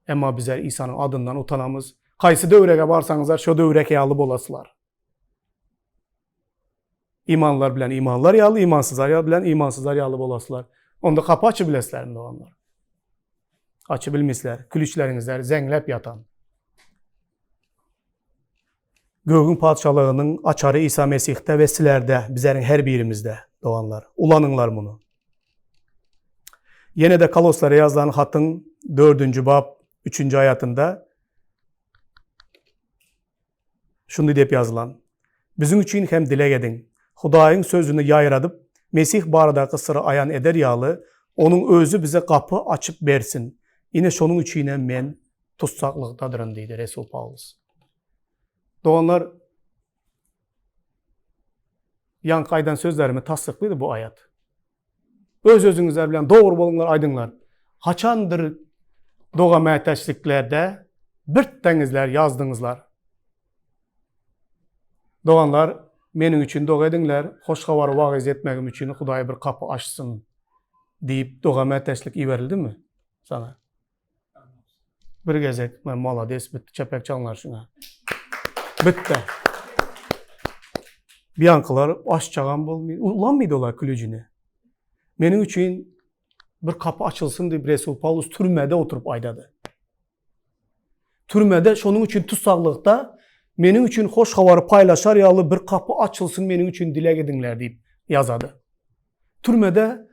Emma bizler Isanyň adyndan utanamyz. Haýsy döwrege barsaňyzlar şo döwrek ýaly bolasylar. Imanlylar bilen imanlylar ýaly, imansyzlar ýaly bilen imansyzlar ýaly bolasylar. Onda gapy açyp bilesizlermi doganlar? Açyp bilmeýsizler. Külüçleriňizler zeňläp ýatan. Gögüň Patyşalygynyň açary Isa Mesihde we sizlerde, bizleriň her birimizde, doganlar. Ulanyňlar muny. Ýene-de Koloslara ýazylan hatyň dördünji bap üçünji aýatynda şundy diýip ýazylan, Biziň üçin hem dileg ediň. Hudaýyň sözüni ýaýradyp, Mesih baradaky syry aýan eder ýaly, Onuň Özi bize gapy açyp bersin. Ine, şonuň üçinem men tussaglykdadyryn diýdi resul Pawlus. Doganlar, ýaňky aýdan sözlerimi tassyklydy bu aýat. Öz-özüňizler bilen dogry boluňlar, aýdyňlar. Haçandyr doga mätäçliklerde birtdeňizler ýazdyňyzlar. Doganlar, meniň üçin doga ediňler, hoş habary wagyz etmegim üçin Hudaý bir gapy açsyn diýip doga mätäçlik iberildimi saňa? Bir gezek men malades bitdi çepek çalynar şuňa. Bitdi. Biankalar açjagam bolmaýar. Ulanmaýdy olar külüjini. Meniň üçin bir kapy açylsyn diýip Resul Paulus türmede oturyp aýdady. Türmede şonuň üçin tussaglykda meniň üçin hoş habary paýlaşar ýaly bir kapy açylsyn meniň üçin dileg ediňler diýip ýazady. Türmede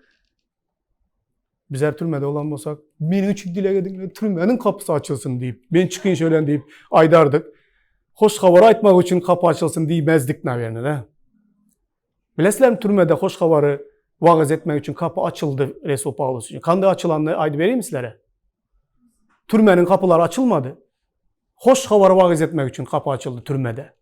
Bizler türmede bolan bolsak, meniň üçin dileg ediň, türmäniň kapysy açylsyn diýip, men çykyň şölen diýip aýdardyk. Hoş habary aýtmak üçin kapy açylsyn diýmezdik nawerno, da. Bilesizlermi türmede hoş habary wagyz etmek üçin kapy açyldy Resul Pawlus üçin. Kanday açylanyny aýdyp bereyinmi sizlere? Türmäniň kapylary açylmady. Hoş habary wagyz etmek üçin kapy açyldy türmede.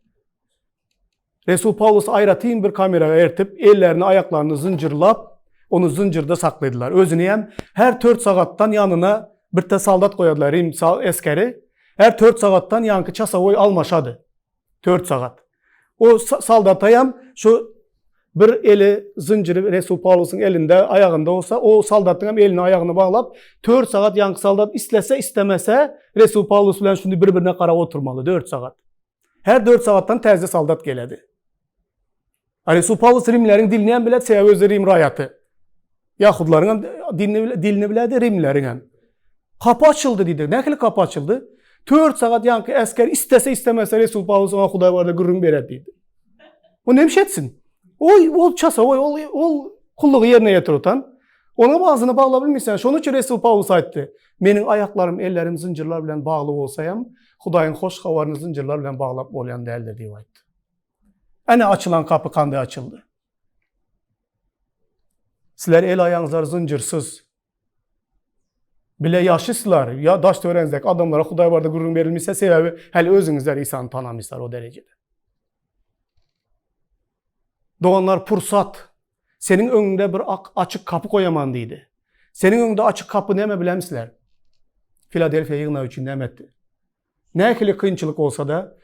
Resul Pawlusy aýratyn bir kamera ertip, ellerini, aýaklaryny zynjyrlap, ony zynjyrda sakladylar. Özüni hem her tört sagatdan ýanyna birte soldat goýardylar, rim esgeri. Her tört sagatdan ýaňky çasowoý almaşady. Tört sagat. O soldata hem şu bir eli zynjyry Resul Pawlusyň elinde, aýagynda bolsa, o soldatyň hem elini, aýagyny baglap, tört sagat ýaňky soldat islese, istemese, Resul Pawlus bilen şuny bir-birine garap oturmaly, dört sagat. Her dört sagatdan täze soldat geledi. Resul Pawlus rimleriň dilini hem biledi, sebäbi özi rim raýaty. Ýahudylaryň hem dilini, dilini biledi, rimleriň hem. Kapy açyldy diýdi. Nähili kapy açyldy? Dört sagat ýaňky esger istese istemese Resul Pawlus oňa Hudaý barada gürrüň beredi diýdi. O näme etsin? Oý, ol çasowoý, ol ol kullugy ýerine ýetirip otan. Onuň agzyny baglap bilmeýän. Şonuň üçin Resul Pawlus aýtdy. Meniň aýaklarym, ellerim zynjyrlar bilen bagly bolsa hem, Hudaýyň hoş habaryny zynjyrlar bilen baglap bolýan däldir diýip aýtdy. Ene açylan gapy kanday açyldy. Sizler el aýagyňyzlar zynjyrsyz. Bile ýaşysylar, ýa daş töweregiňizdäki adamlara Hudaý barada gürrüň berilmişse, sebäbi häli özüňizler Isany tanamyşlar o derejede. Doganlar pursat. Seniň öňüňde bir açyk kapy goýaman diýdi. Seniň öňüňde açyk kapy näme bilemsizler? Filadelfiýa ýygnagy üçin näme etdi? Nähili kynçylyk bolsa-da,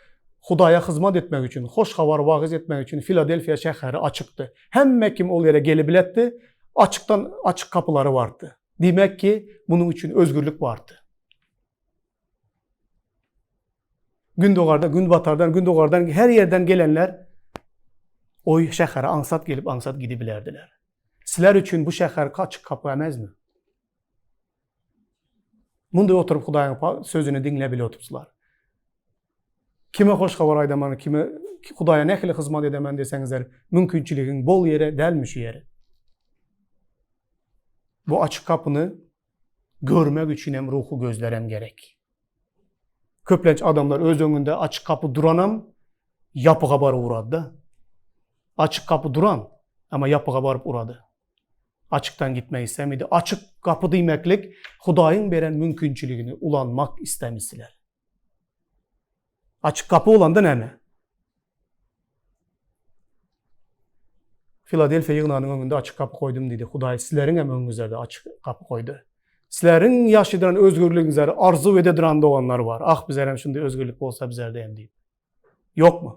Hudaýa hyzmat etmek üçin, hoş habary wagyz etmek üçin Filadelfiýa şäheri açykdy. Hemme kim ol ýere gelibiletdi, açykdan açyk kapylary bardy. Diýmek ki, munuň üçin özgürlik bardy. Gündogardan, günbatardan, gündogardan her ýerden gelenler o şähere aňsat gelip, aňsat gidibilerdiler. Sizler üçin bu şäher açyk kapy emezmi? Munda oturyp Hudaýyň sözüni diňläp bile oturupsylar. Kime hoş habar aýdaman, kime Hudaýa nähili hyzmat edemen deseňizler, mümkinçiligiň bol ýeri dälmi şu ýeri? Bu açyk kapyny görmek üçin hem ruhy gözler hem gerek. Köplenç adamlar öz öňünde açyk kapy duranam ýapyga baryp urady-da. Açyk kapy duran, amma ýapyga baryp urady. Açykdan gitmek istemedi. Açyk gapy diýmeklik Hudaýyň beren mümkinçiligini ulanmak istemisiler. Açyk gapy bolanda näme? Filadelfiýa ýygnagynyň öňünde açyk gapy goýdum diýdi. Hudaý sizleriň hem öňüňizde açyk gapy goýdy. Sizleriň ýaşaýan özgürligiňizleri arzuw ede duran doganlar bar. Ah, bizler hem şunda özgürlik bolsa bizlerde hem diýip. Ýokmy?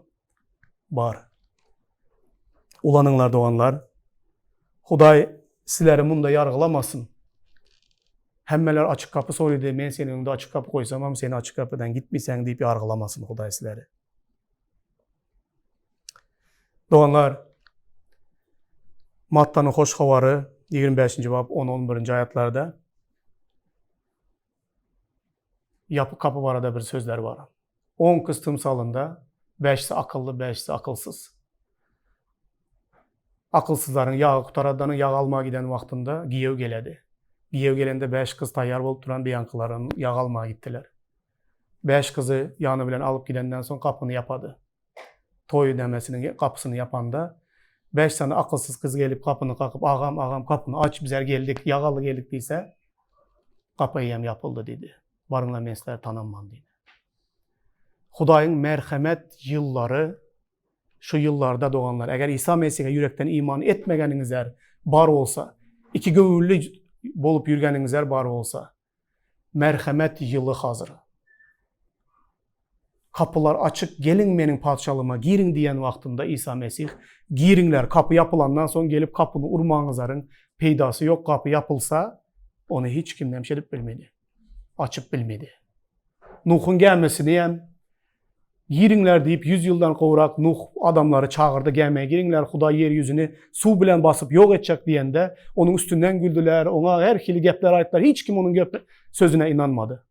Bar. Ulanyňlar doganlar. Hudaý sizleri munda ýargylamasyn. Hemmeler açyk gapy sorydy, men seniň öňüňde açyk gapy goýsamam, sen açyk gapydan gitmeýseň diýip ýargylamasyn Hudaý sizleri. Doganlar, Mattanyň hoş habary 25-nji bap 10-11-nji aýatlarda ýapyk gapy barada bir sözler bar. On gyz tymsalynda. Bäşisi akylly, bäşisi akylsyz. Akylsyzlaryň ýagy gutaradanyň ýag almaga giden wagtynda giýew geledi. Giýew gelende bäş gyz taýýar bolup duran biýankylaram ýag almaga gitdiler. Bäş gyzy ýany bilen alyp gidenden soň gapyny ýapady. Toý nämesiniň gapysyny ýapanda bäş sany akylsyz gyz gelip gapyny kakyp agam agam gapyny aç bizler geldik ýag aly geldik diýse gapy eýýäm ýapyldy diýdi. Baryňlar men sizleri tanamman diýdi. Hudaýyň merhemet ýyllary Şu ýyllarda doganlar, eger Isa Mesihe ýürekden iman etmegeniňizler bar bolsa, ikigöwünli bolup ýürgeniňizler bar bolsa, merhemet ýyly hazyr. Kapylar açyk, geliň meniň patyşalygyma giriň diýen wagtynda Isa Mesih, giriňler, kapy ýapylandan soň gelip kapyny urmaňyzaryň peýdasy ýok, gapy ýapylsa, ony hiç kim näme edip bilmedi, açyp bilmedi. Nuhuň gämisini hem Giriňler diýip, ýüz ýyldan gowrak Nuh adamlary çagyrdy, gämä giriňler, Hudaý ýer ýüzüni suw bilen basyp ýok etjek diýende, onuň üstünden güldüler, oňa her hili gepler aýtdylar, hiç kim onuň gep sözüne ynanmady.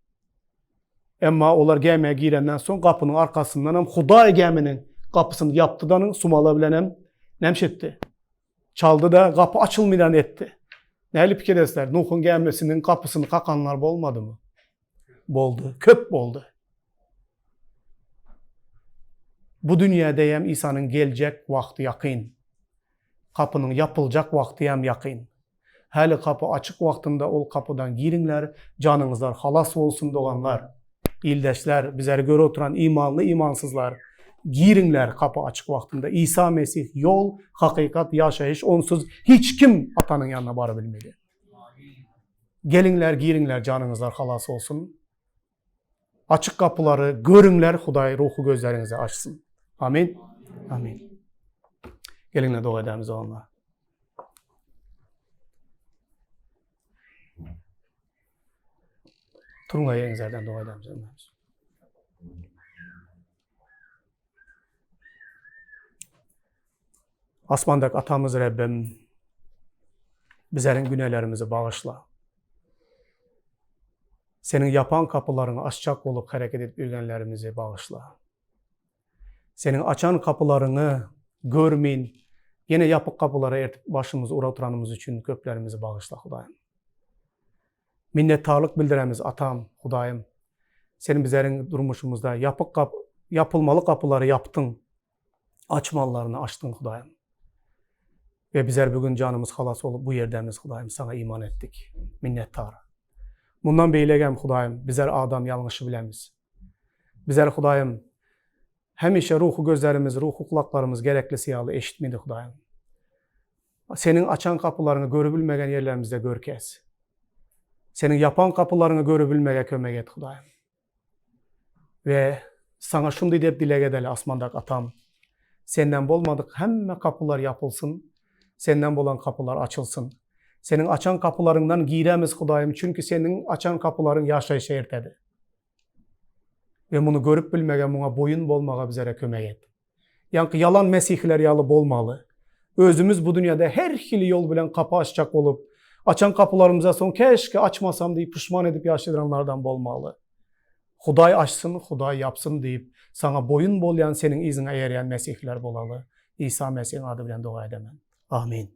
Emma olar gämä girenden soň gapynyň arkasyndanam Hudaý gäminiň gapysyny ýapdy-da, sumala bilenem näme etdi? Çaldy-da, gapy açylmaýan etdi. Nähili pikir edersiler, Nuhuň gämisiniň gapysyny kakanlar bolmadymy? Boldy, köp boldy. Bu dünýädeýem Isanyň geljek wagty ýakyn. Gapynyň ýapyljak wagtyýam ýakyn. Häli gapy açyk wagtynda ol gapydan giriňler, janyňyzlar halas bolsun doganlar, ildeşler, bizleri görüp oturan imanly imansyzlar, giriňler gapy açyk wagtynda. Isa Mesih ýol, hakykat, ýaşaýyş, onsuz hiç kim Atanyň ýanyna barabilmedi. Geliňler, giriňler, janyňyzlar halas bolsun. Açyk gapylary görüňler, Hudaý ruhy gözleriňizi açsyn. Amin. Amin. Geliňler doga edämiz doganlar. Turuň ýeriňizlerden doga edämiz. Asmandaky Atamyz Rabbim, bizleriň günälerimizi bagyşla. Seniň ýapan kapylaryňy açjak bolup hereket edip ýörgenlerimizi bagyşla. Seniň açan kapylaryňy görmin, ýene ýapyk kapylara ertip başymyzy ura oturanymyz üçin köplerimizi bagyşla, Hudaýym. Minnetdarlyk bildiremiz, Atam, Hudaýym. Sen bizleriň durmuşymyzda ýapyk gap, ýapylmaly gapylary ýapdyň. Açmalylaryny açdyň, Hudaýym. We bizler bu gün janymyz halas bolup bu ýerdemiz, Hudaýym, Saňa iman etdik. Minnetdar. Mundan beýlegem, Hudaýym, bizler adam ýalňyşy bilemiz. Bizler, Hudaýym, hemişe ruhy gözlerimiz, ruhy gulaklarymyz gereklisi ýaly eşitmedi, Hudaýym. Seniň açan gapylaryňy görübilmegen ýerlerimizde görkez. Seniň ýapan gapylaryňy görübilmege kömek et, Hudaýym. We Saňa şundy diýip dileg edeli, Asmandaky Atam, Senden bolmadyk hemme gapylar ýapylsyn, Senden bolan gapylar açylsyn. Seniň açan gapylaryňdan giremiz, Hudaýym, çünki Seniň açan gapylaryň ýaşaýşa ertedi. We muny görüp bilmege, muňa boýun bolmaga bizlere kömek et. Ýaňky ýalan mesihiler ýaly bolmaly. Özümiz bu dünýäde her hili ýol bilen gapy açjak bolup, açan gapylarymyza soň käşgä açmasam diýip puşman edip ýaşaýanlardan bolmaly. Hudaý açsyn, Hudaý ýapsyn diýip, saňa boýun bolýan, seniň yzyňa eýerýän mesihiler bolaly. Isa Mesihiň ady bilen doga edemen. Amin.